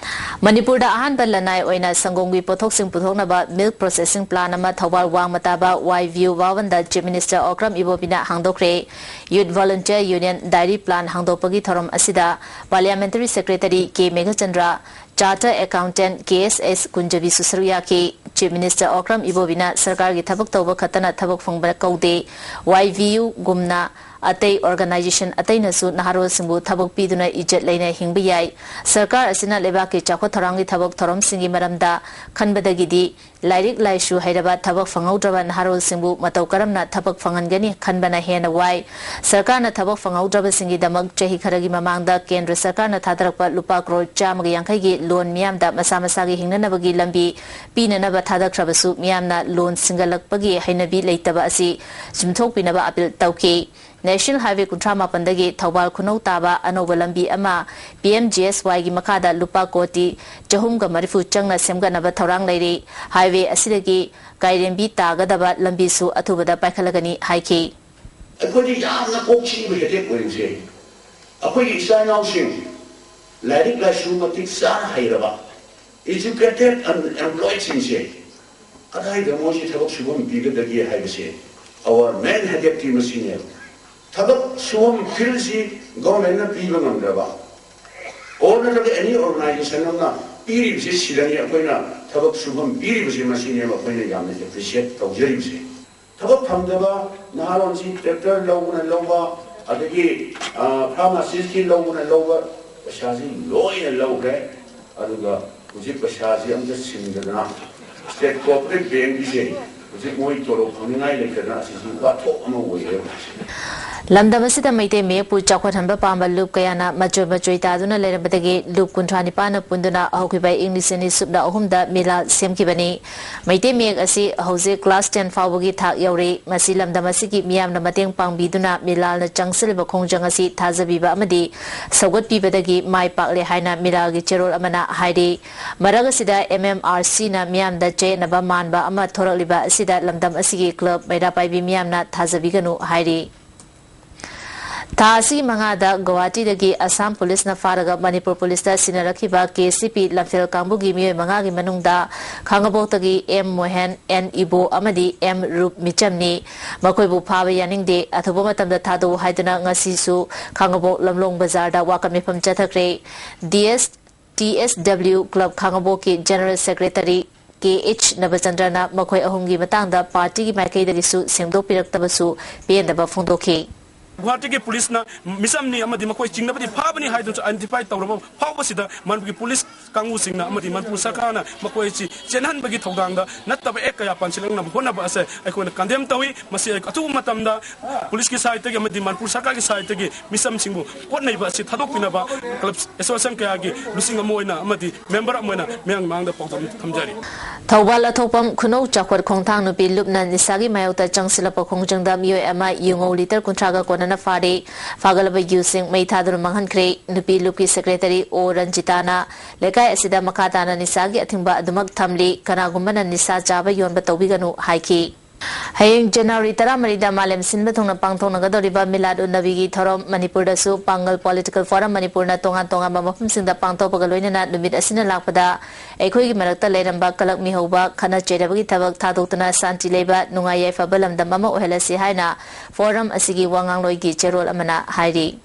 ꯃꯅꯤꯄꯨꯔꯗ ꯑꯍꯥꯟꯕ ꯂꯅꯥꯏ ꯑꯣꯏꯅ ꯁꯪꯒꯣꯝꯒꯤ ꯄꯣꯠꯊꯣꯛꯁꯤꯡ ꯄꯨꯊꯣꯛꯅꯕ milk processing plant ꯑꯃ ꯊꯧꯕꯥꯜ ꯋꯥꯡꯃ ꯇꯥꯕ ꯋꯥꯏ ꯚꯤ ꯌꯨ ꯚꯕꯟꯗ Chief Minister ꯑꯣꯀ꯭ꯔꯝ ꯏꯕꯣꯕꯤꯅ ꯍꯥꯡꯗꯣꯛꯈ꯭ꯔꯦ꯫ Youth Volunteer Union Dairy Plant ꯍꯥꯡꯗꯣꯛꯄꯒꯤ ꯊꯧꯔꯝ ꯑꯁꯤꯗ Parliamentary Secretary ꯀꯦ ꯃꯦꯘꯆꯟꯗ꯭ꯔ, Chartered Accountant ꯀꯦ ꯑꯦꯁ ꯑꯦꯁ ꯀꯨꯟꯖꯕꯤꯁꯨ ꯁꯔꯨꯛ ꯌꯥꯈꯤ꯫ Chief Minister ꯑꯣꯀ꯭ꯔꯝ ꯏꯕꯣꯕꯤꯅ ꯁꯔꯀꯥꯔꯒꯤ ꯊꯕꯛ ꯇꯧꯕ ꯈꯛꯇꯅ ꯊꯕꯛ ꯐꯪꯕ ꯀꯧꯗꯦ, ꯋꯥꯏ ꯚꯤ ꯌꯨꯒꯨꯝꯅ ꯑꯇꯩ organization ꯑꯇꯩꯅꯁꯨ ꯅꯍꯥꯔꯣꯜꯁꯤꯡꯕꯨ ꯊꯕꯛ ꯄꯤꯗꯨꯅ ꯏꯖꯠ ꯂꯩꯅ ꯍꯤꯡꯕ ꯌꯥꯏ꯫ ꯁꯔꯀꯥꯔ ꯑꯁꯤꯅ ꯂꯩꯕꯥꯛꯀꯤ ꯆꯥꯎꯈꯠ ꯊꯧꯔꯥꯡꯒꯤ ꯊꯕꯛ ꯊꯧꯔꯝꯁꯤꯡꯒꯤ ꯃꯔꯝꯗ ꯈꯟꯕꯗꯒꯤꯗꯤ ꯂꯥꯏꯔꯤꯛ ꯂꯥꯏꯁꯨ ꯍꯩꯔꯕ ꯊꯕꯛ ꯐꯪꯍꯧꯗ꯭ꯔꯕ ꯅꯍꯥꯔꯣꯜꯁꯤꯡꯕꯨ ꯃꯇꯧ ꯀꯔꯝꯅ ꯊꯕꯛ ꯐꯪꯍꯟꯒꯅꯤ ꯈꯟꯕꯅ ꯍꯦꯟꯅ ꯋꯥꯏ꯫ ꯁꯔꯀꯥꯔꯅ ꯊꯕꯛ ꯐꯪꯍꯧꯗ꯭ꯔꯕꯁꯤꯡꯒꯤꯗꯃꯛ ꯆꯍꯤ ꯈꯔꯒꯤ ꯃꯃꯥꯡꯗ ꯀꯦꯟꯗ꯭ꯔ ꯁꯔꯀꯥꯔꯅ ꯊꯥꯗꯔꯛꯄ ꯂꯨꯄꯥ ꯀ꯭ꯔꯣꯔ ꯆꯥꯝꯃꯒ ꯌꯥꯡꯈꯩꯒꯤ loan ꯃꯤꯌꯥꯝꯗ ꯃꯁꯥ ꯃꯁꯥꯒꯤ ꯍꯤꯡꯅꯅꯕꯒꯤ ꯂꯝꯕꯤ ꯄꯤꯅꯅꯕ ꯊꯥꯗꯈ꯭ꯔꯕꯁꯨ ꯃꯤꯌꯥꯝꯅ loan ꯁꯤꯡꯒꯠꯂꯛꯄꯒꯤ ꯍꯩꯅꯕꯤ ꯂꯩꯇꯕ ꯑꯁꯤ ꯆꯨꯝꯊꯣꯛꯄꯤꯅꯕ appeal ꯇꯧꯈꯤ꯫ National Highway ꯀꯨꯟꯊ꯭ꯔꯥ ꯃꯥꯄꯟꯗꯒꯤ ꯊꯧꯕꯥꯜ ꯈꯨꯅꯧ ꯇꯥꯕ ꯑꯅꯧꯕ ꯂꯝꯕꯤ ꯑꯃ P M G S Y-ꯒꯤ ꯃꯈꯥꯗ ꯂꯨꯄꯥ ꯀꯣꯇꯤ ꯆꯍꯨꯝꯒ ꯃꯔꯤꯐꯨ ꯆꯪꯅ ꯁꯦꯝꯒꯠꯅꯕ ꯊꯧꯔꯥꯡ ꯂꯩꯔꯤ꯫ Highway ꯑꯁꯤꯗꯒꯤ ꯀꯥꯏꯔꯦꯝꯕꯤ ꯇꯥꯒꯗꯕ ꯂꯝꯕꯤꯁꯨ ꯑꯊꯨꯕꯗ ꯄꯥꯏꯈꯠꯂꯒꯅꯤ ꯍꯥꯏꯈꯤ꯫ ꯑꯩꯈꯣꯏꯗꯤ ꯌꯥꯝꯅ ꯀꯣꯛ ꯆꯤꯛꯏꯕ headache ꯑꯣꯏꯔꯤꯁꯦ, ꯑꯩꯈꯣꯏꯒꯤ ꯏꯆꯥ ꯏꯅꯥꯎꯁꯤꯡ ꯂꯥꯏꯔꯤꯛ ꯂꯥꯏꯁꯨ ꯃꯇꯤꯛ ꯆꯥꯅ ꯍꯩꯔꯕ, educated unemployed-ꯁꯤꯡꯁꯦ ꯀꯗꯥꯏꯗ ꯃꯣꯏꯁꯤ ꯊꯕꯛ ꯁꯨꯐꯝ ꯄꯤꯒꯗꯒꯦ ꯍꯥꯏꯕꯁꯦ our main headache-ꯇꯤ ꯃꯁꯤꯅꯦꯕ꯫ ꯊꯕꯛ ꯁꯨꯐꯝ ꯐꯤꯜꯁꯤ ꯒꯣꯔꯃꯦꯟꯅ ꯄꯤꯕ ꯉꯝꯗ꯭ꯔꯕ, ꯑꯣꯔ ꯅꯠꯇ꯭ꯔꯒ ꯑꯦꯅꯤ ꯑꯣꯔꯒꯅꯥꯏꯖꯦꯁꯟ ꯑꯃꯅ ꯄꯤꯔꯤꯕꯁꯤ ꯁꯤꯗꯅꯤ꯫ ꯑꯩꯈꯣꯏꯅ ꯊꯕꯛ ꯁꯨꯐꯝ ꯄꯤꯔꯤꯕꯁꯤ ꯃꯁꯤꯅꯦꯕ ꯑꯩꯈꯣꯏꯅ ꯌꯥꯝꯅ ꯑꯦꯄ꯭ꯔꯤꯁꯤꯌꯦꯠ ꯇꯧꯖꯔꯤꯕꯁꯤ꯫ ꯊꯕꯛ ꯐꯪꯗꯕ ꯅꯍꯥꯔꯣꯟꯁꯤ ꯇ꯭ꯔꯦꯛꯇꯔ ꯂꯧꯕꯅ ꯂꯧꯕ, ꯑꯗꯒꯤ ꯐꯥꯔꯃꯥꯁꯤꯁꯀꯤ ꯂꯧꯕꯅ ꯂꯧꯕ, ꯄꯩꯁꯥꯁꯤ ꯂꯣꯏꯅ ꯂꯧꯈ꯭ꯔꯦ꯫ ꯑꯗꯨꯒ ꯍꯧꯖꯤꯛ ꯄꯩꯁꯥꯁꯤ ꯑꯝꯇ ꯁꯤꯡꯗꯗꯅ ꯁ꯭ꯇꯦꯠ ꯀꯣꯑꯣꯄꯔꯦꯇꯤꯚ ꯕꯦꯡꯒꯤꯁꯦ ꯍꯧꯖꯤꯛ ꯃꯣꯏ ꯇꯣꯂꯣꯞ ꯐꯪꯅꯤꯡꯉꯥꯏ ꯂꯩꯇꯗꯅ ꯑꯁꯤꯁꯨ ꯋꯥꯊꯣꯛ ꯑꯃ ꯑꯣꯏꯔꯦ꯫ ꯂꯝꯗꯝ ꯑꯁꯤꯗ ꯃꯩꯇꯩ ꯃꯌꯦꯛꯄꯨ ꯆꯥꯎꯈꯠꯍꯟꯕ ꯄꯥꯝꯕ ꯂꯨꯞ ꯀꯌꯥꯅ ꯃꯆꯣꯏ ꯃꯆꯣꯏ ꯇꯥꯗꯨꯅ ꯂꯩꯔꯝꯕꯗꯒꯤ ꯂꯨꯞ ꯀꯨꯟꯊ꯭ꯔꯥ ꯅꯤꯄꯥꯟꯅ ꯄꯨꯟꯗꯨꯅ ꯍꯧꯈꯤꯕ ꯏꯪ ꯂꯤꯁꯤꯡ ꯑꯅꯤ ꯁꯨꯞꯅ ꯑꯍꯨꯝꯗ ꯃꯤꯂꯥꯜ ꯁꯦꯝꯈꯤꯕꯅꯤ꯫ ꯃꯩꯇꯩ ꯃꯌꯦꯛ ꯑꯁꯤ ꯍꯧꯖꯤꯛ ꯀ꯭ꯂꯥꯁ ꯇꯦꯟ ꯐꯥꯎꯕꯒꯤ ꯊꯥꯛ ꯌꯧꯔꯤ꯫ ꯃꯁꯤ ꯂꯝꯗꯝ ꯑꯁꯤꯒꯤ ꯃꯤꯌꯥꯝꯅ ꯃꯇꯦꯡ ꯄꯥꯡꯕꯤꯗꯨꯅ ꯃꯤꯂꯥꯜꯅ ꯆꯪꯁꯤꯜꯂꯤꯕ ꯈꯣꯡꯖꯪ ꯑꯁꯤ ꯊꯥꯖꯕꯤꯕ ꯑꯃꯗꯤ ꯁꯧꯒꯠꯄꯤꯕꯗꯒꯤ ꯃꯥꯏ ꯄꯥꯛꯂꯦ ꯍꯥꯏꯅ ꯃꯤꯂꯥꯜꯒꯤ ꯆꯦꯔꯣꯜ ꯑꯃꯅ ꯍꯥꯏꯔꯤ꯫ ꯃꯔꯛ ꯑꯁꯤꯗ ꯑꯦꯝ ꯑꯦꯝ ꯑꯥꯔ ꯁꯤꯅ ꯃꯤꯌꯥꯝꯗ ꯆꯌꯦꯠꯅꯕ ꯃꯥꯟꯕ ꯑꯃ ꯊꯣꯔꯛꯂꯤꯕ ꯑꯁꯤꯗ ꯂꯝꯗꯝ ꯑꯁꯤꯒꯤ ꯀ꯭ꯂꯕ ꯃꯩꯔꯥ ꯄꯥꯏꯕꯤ ꯃꯤꯌꯥꯝꯅ ꯊꯥꯖꯕꯤꯒꯅꯨ ꯍꯥꯏꯔꯤ꯫ ꯊꯥ ꯑꯁꯤꯒꯤ ꯃꯉꯥꯗ ꯒꯧꯍꯥꯇꯤꯗꯒꯤ ꯑꯁꯥꯝ ꯄꯨꯂꯤꯁꯅ ꯐꯥꯔꯒ ꯃꯅꯤꯄꯨꯔ ꯄꯨꯂꯤꯁꯇ ꯁꯤꯟꯅꯔꯛꯈꯤꯕ ꯀꯦ ꯁꯤ ꯄꯤ ꯂꯝꯐꯦꯜ ꯀꯥꯡꯕꯨꯒꯤ ꯃꯤꯑꯣꯏ ꯃꯉꯥꯒꯤ ꯃꯅꯨꯡꯗ ꯈꯥꯉꯕꯣꯛꯇꯒꯤ ꯑꯦꯝ ꯃꯣꯍꯦꯟ, ꯑꯦꯟ ꯏꯕꯣ ꯑꯃꯗꯤ ꯑꯦꯝ ꯔꯨꯞ ꯃꯤꯆꯝꯅꯤ꯫ ꯃꯈꯣꯏꯕꯨ ꯐꯥꯕ ꯌꯥꯅꯤꯡꯗꯦ, ꯑꯊꯨꯕ ꯃꯇꯝꯗ ꯊꯥꯗꯣꯛꯎ ꯍꯥꯏꯗꯨꯅ ꯉꯁꯤꯁꯨ ꯈꯥꯉꯕꯣꯛ ꯂꯝꯂꯣꯡ ꯕꯖꯥꯔꯗ ꯋꯥꯀꯠ ꯃꯤꯐꯝ ꯆꯠꯊꯈ꯭ꯔꯦ꯫ ꯗꯤ ꯑꯦꯁ ꯇꯤ ꯑꯦꯁ ꯗꯕ꯭ꯂꯤꯎ ꯀ꯭ꯂꯕ ꯈꯥꯉꯕꯣꯛꯀꯤ ꯖꯦꯅꯔꯦꯜ ꯁꯦꯀ꯭ꯔꯦꯇꯔꯤ ꯀꯦ ꯑꯩꯆ ꯅꯕꯆꯟꯗ꯭ꯔꯅ ꯃꯈꯣꯏ ꯑꯍꯨꯝꯒꯤ ꯃꯇꯥꯡꯗ ꯄꯥꯔꯇꯤꯒꯤ ꯃꯥꯏꯀꯩꯗꯒꯤꯁꯨ ꯁꯦꯡꯗꯣꯛꯄꯤꯔꯛꯇꯕꯁꯨ ꯄꯦꯟꯗꯕ ꯐꯣꯡꯗꯣꯛꯈꯤ꯫ ꯒꯨꯋꯥꯍꯥꯇꯤꯒꯤ ꯄꯨꯂꯤꯁꯅ ꯃꯤꯆꯝꯅꯤ ꯑꯃꯗꯤ ꯃꯈꯣꯏ ꯆꯤꯡꯅꯕꯗꯤ ꯐꯥꯕꯅꯤ ꯍꯥꯏꯗꯨꯅꯁꯨ ꯑꯥꯏꯗꯦꯟꯇꯤꯐꯥꯏ ꯇꯧꯔꯕ ꯐꯥꯎꯕꯁꯤꯗ ꯃꯅꯤꯄꯨꯔꯒꯤ ꯄꯨꯂꯤꯁ ꯀꯥꯡꯕꯨꯁꯤꯡꯅ ꯑꯃꯗꯤ ꯃꯅꯤꯄꯨꯔ ꯁꯔꯀꯥꯔꯅ ꯃꯈꯣꯏ ꯑꯁꯤ ꯆꯦꯟꯍꯟꯕꯒꯤ ꯊꯧꯗꯥꯡꯗ ꯅꯠꯇꯕ ꯑꯦꯛ ꯀꯌꯥ ꯄꯥꯟꯁꯤꯜꯂꯛꯅꯕ ꯍꯣꯠꯅꯕ ꯑꯁꯦ ꯑꯩꯈꯣꯏꯅ ꯀꯟꯗꯦꯝ ꯇꯧꯏ꯫ ꯃꯁꯤ ꯑꯊꯨꯕ ꯃꯇꯝꯗ ꯄꯨꯂꯤꯁꯀꯤ ꯁꯥꯏꯠꯇꯒꯤ ꯑꯃꯗꯤ ꯃꯅꯤꯄꯨꯔ ꯁꯔꯀꯥꯔꯒꯤ ꯁꯥꯏꯠꯇꯒꯤ ꯃꯤꯆꯝꯁꯤꯡꯕꯨ ꯍꯣꯠꯅꯔꯤꯕ ꯑꯁꯤ ꯊꯥꯗꯣꯛꯄꯤꯅꯕ ꯀ꯭ꯂꯕ ꯑꯦꯁꯣꯁꯤꯌꯦꯁꯟ ꯀꯌꯥꯒꯤ ꯂꯨꯆꯤꯡ ꯑꯃ ꯑꯣꯏꯅ ꯑꯃꯗꯤ ꯃꯦꯝꯕꯔ ꯑꯃ ꯑꯣꯏꯅ ꯃꯤꯌꯥꯝꯒꯤ ꯃꯥꯡꯗ ꯄꯥꯎꯗꯝ ꯊꯝꯖꯔꯤ꯫ ꯊꯧꯕꯥꯜ ꯑꯊꯣꯛꯄꯝ ꯈꯨꯅꯧ ꯆꯥꯎꯈꯠ ꯈꯣꯡꯊꯥꯡ ꯅꯨꯄꯤ ꯂꯨꯞꯅ ꯅꯤꯁꯥꯒꯤ ꯃꯥꯌꯣꯛꯇ ꯆꯪꯁꯤꯜꯂꯛꯄ ꯈꯣꯡꯖꯪꯗ ꯃꯤꯑꯣꯏ ꯑꯃ ꯌꯨꯉꯧ ꯂꯤꯇꯔ ꯀꯨꯟꯊ꯭ꯔꯥꯒ ꯀꯣꯟꯅꯅ ꯐꯥꯔꯦ꯫ ꯐꯥꯒꯠꯂꯕ ꯌꯨꯁꯤꯡ ꯃꯩ ꯊꯥꯗꯨꯅ ꯃꯥꯡꯍꯟꯈ꯭ꯔꯦ꯫ ꯅꯨꯄꯤ ꯂꯨꯞꯀꯤ ꯁꯦꯀ꯭ꯔꯦꯇꯔꯤ ꯑꯣ ꯔꯟꯖꯤꯇꯥꯅ ꯂꯩꯀꯥꯏ ꯑꯁꯤꯗ ꯃꯈꯥ ꯇꯥꯅ ꯅꯤꯁꯥꯒꯤ ꯑꯊꯤꯡꯕ ꯑꯗꯨꯃꯛ ꯊꯝꯂꯤ, ꯀꯅꯥꯒꯨꯝꯕꯅ ꯅꯤꯁꯥ ꯆꯥꯕ ꯌꯣꯟꯕ ꯇꯧꯕꯤꯒꯅꯨ ꯍꯥꯏꯈꯤ꯫ ꯍꯌꯦꯡ ꯖꯅꯋꯥꯔꯤ ꯇꯔꯥꯃꯔꯤꯗ ꯃꯥꯂꯦꯝ ꯁꯤꯟꯕ ꯊꯨꯡꯅ ꯄꯥꯡꯊꯣꯛꯅꯒꯗꯧꯔꯤꯕ ꯃꯤꯂꯥꯗ ꯎꯟ ꯅꯕꯤꯒꯤ ꯊꯧꯔꯝ ꯃꯅꯤꯄꯨꯔꯗꯁꯨ ꯄꯥꯡꯒꯜ ꯄꯣꯂꯤꯇꯤꯀꯦꯜ ꯐꯣꯔꯝ ꯃꯅꯤꯄꯨꯔꯅ ꯇꯣꯉꯥꯟ ꯇꯣꯉꯥꯟꯕ ꯃꯐꯝꯁꯤꯡꯗ ꯄꯥꯡꯊꯣꯛꯄꯒ ꯂꯣꯏꯅꯅ ꯅꯨꯃꯤꯠ ꯑꯁꯤꯅ ꯂꯥꯛꯄꯗ ꯑꯩꯈꯣꯏꯒꯤ ꯃꯔꯛꯇ ꯂꯩꯔꯝꯕ ꯀꯂꯛ ꯃꯤꯍꯧꯕ, ꯈꯠꯅ ꯆꯩꯅꯕꯒꯤ ꯊꯕꯛ ꯊꯥꯗꯣꯛꯇꯨꯅ ꯁꯥꯟꯇꯤ ꯂꯩꯕ, ꯅꯨꯡꯉꯥꯏ ꯌꯥꯏꯐꯕ ꯂꯝꯗꯝ ꯑꯃ ꯑꯣꯏꯍꯜꯂꯁꯤ ꯍꯥꯏꯅ ꯐꯣꯔꯝ ꯑꯁꯤꯒꯤ ꯋꯥ ꯉꯥꯡꯂꯣꯏꯒꯤ ꯆꯦꯔꯣꯜ ꯑꯃꯅ ꯍꯥꯏꯔꯤ꯫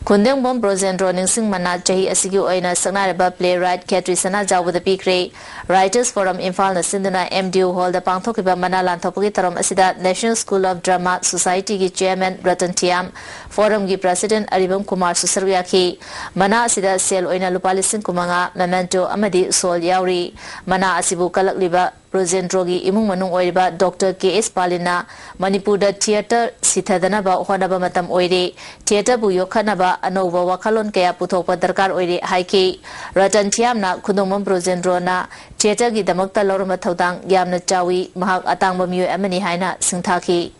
ꯈꯨꯟꯗꯦꯡꯕꯝ ꯕ꯭ꯔꯣꯖꯦꯟꯗ꯭ꯔꯣ ꯅꯤꯡꯁꯤꯡ ꯃꯅꯥ ꯆꯍꯤ ꯑꯁꯤꯒꯤ ꯑꯣꯏꯅ ꯁꯛꯅꯥꯏꯔꯕ playwright ꯈꯦꯇ꯭ꯔꯤ ꯁꯅꯥꯖꯥꯎꯕꯗ ꯄꯤꯈ꯭ꯔꯦ꯫ Writers Forum ꯏꯝꯐꯥꯜꯅ ꯁꯤꯟꯗꯨꯅ M D U ꯍꯣꯜꯗ ꯄꯥꯡꯊꯣꯛꯈꯤꯕ ꯃꯅꯥ ꯂꯥꯟꯊꯣꯛꯄꯒꯤ ꯊꯧꯔꯝ ꯑꯁꯤꯗ National School of Drama Society ꯒꯤ chairman ꯔꯇꯟ ꯊꯤꯌꯥꯝ, ꯐꯣꯔꯝꯒꯤ president ꯑꯔꯤꯕꯝ ꯀꯨꯃꯥꯔꯁꯨ ꯁꯔꯨꯛ ꯌꯥꯈꯤ꯫ ꯃꯅꯥ ꯑꯁꯤꯗ ꯁꯦꯜ ꯑꯣꯏꯅ ꯂꯨꯄꯥ ꯂꯤꯁꯤꯡ ꯀꯨꯟꯃꯉꯥ, memento ꯑꯃꯗꯤ ꯁꯣꯜ ꯌꯥꯎꯔꯤ꯫ ꯃꯅꯥ ꯑꯁꯤꯕꯨ ꯀꯜꯂꯛꯂꯤꯕ ꯕ꯭ꯔꯣꯖꯦꯟꯗ꯭ꯔꯣꯒꯤ ꯏꯃꯨꯡ ꯃꯅꯨꯡ ꯑꯣꯏꯔꯤꯕ ꯗꯣꯛꯇꯔ ꯀꯦ ꯑꯦꯁ ꯄꯥꯂꯤꯅ ꯃꯅꯤꯄꯨꯔꯗ ꯊꯤꯌꯦꯇꯔ ꯁꯤꯊꯗꯅꯕ ꯍꯣꯠꯅꯕ ꯃꯇꯝ ꯑꯣꯏꯔꯦ꯫ ꯊꯤꯌꯦꯇꯔꯕꯨ ꯌꯣꯛꯈꯠꯅꯕ ꯑꯅꯧꯕ ꯋꯥꯈꯜꯂꯣꯟ ꯀꯌꯥ ꯄꯨꯊꯣꯛꯄ ꯗꯔꯀꯥꯔ ꯑꯣꯏꯔꯦ ꯍꯥꯏꯈꯤ꯫ ꯔꯇꯟ ꯊꯤꯌꯥꯝꯅ ꯈꯨꯟꯗꯣꯡꯕꯝ ꯕ꯭ꯔꯣꯖꯦꯟꯗ꯭ꯔꯣꯅ ꯊꯤꯌꯦꯇꯔꯒꯤꯗꯃꯛꯇ ꯂꯧꯔꯝꯕ ꯊꯧꯗꯥꯡ ꯌꯥꯝꯅ ꯆꯥꯎꯏ, ꯃꯍꯥꯛ ꯑꯇꯥꯡꯕ ꯃꯤꯑꯣꯏ ꯑꯃꯅꯤ ꯍꯥꯏꯅ ꯁꯤꯡꯊꯥꯈꯤ꯫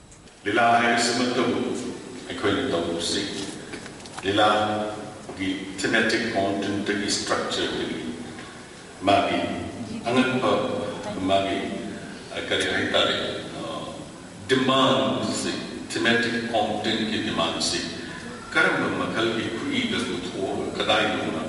ꯂꯤꯂꯥ ꯍꯥꯏꯕꯁꯤꯃꯛꯇꯕꯨ ꯑꯩꯈꯣꯏꯅ ꯇꯧꯕꯁꯤ ꯂꯤꯂꯥꯒꯤ thematic content ꯒꯤ structure ꯗꯒꯤ ꯃꯥꯒꯤ ꯑꯉꯛꯄ, ꯃꯥꯒꯤ, ꯑ, ꯀꯔꯤ ꯍꯥꯏꯇꯥꯔꯦ, ꯑ, demand ꯁꯤ, thematic content ꯀꯤ demand ꯁꯤ ꯀꯔꯝꯕ ꯃꯈꯜꯒꯤ ꯈꯨꯠꯏꯗ ꯄꯨꯊꯣꯛꯑꯒ ꯀꯗꯥꯏꯗꯧꯅ,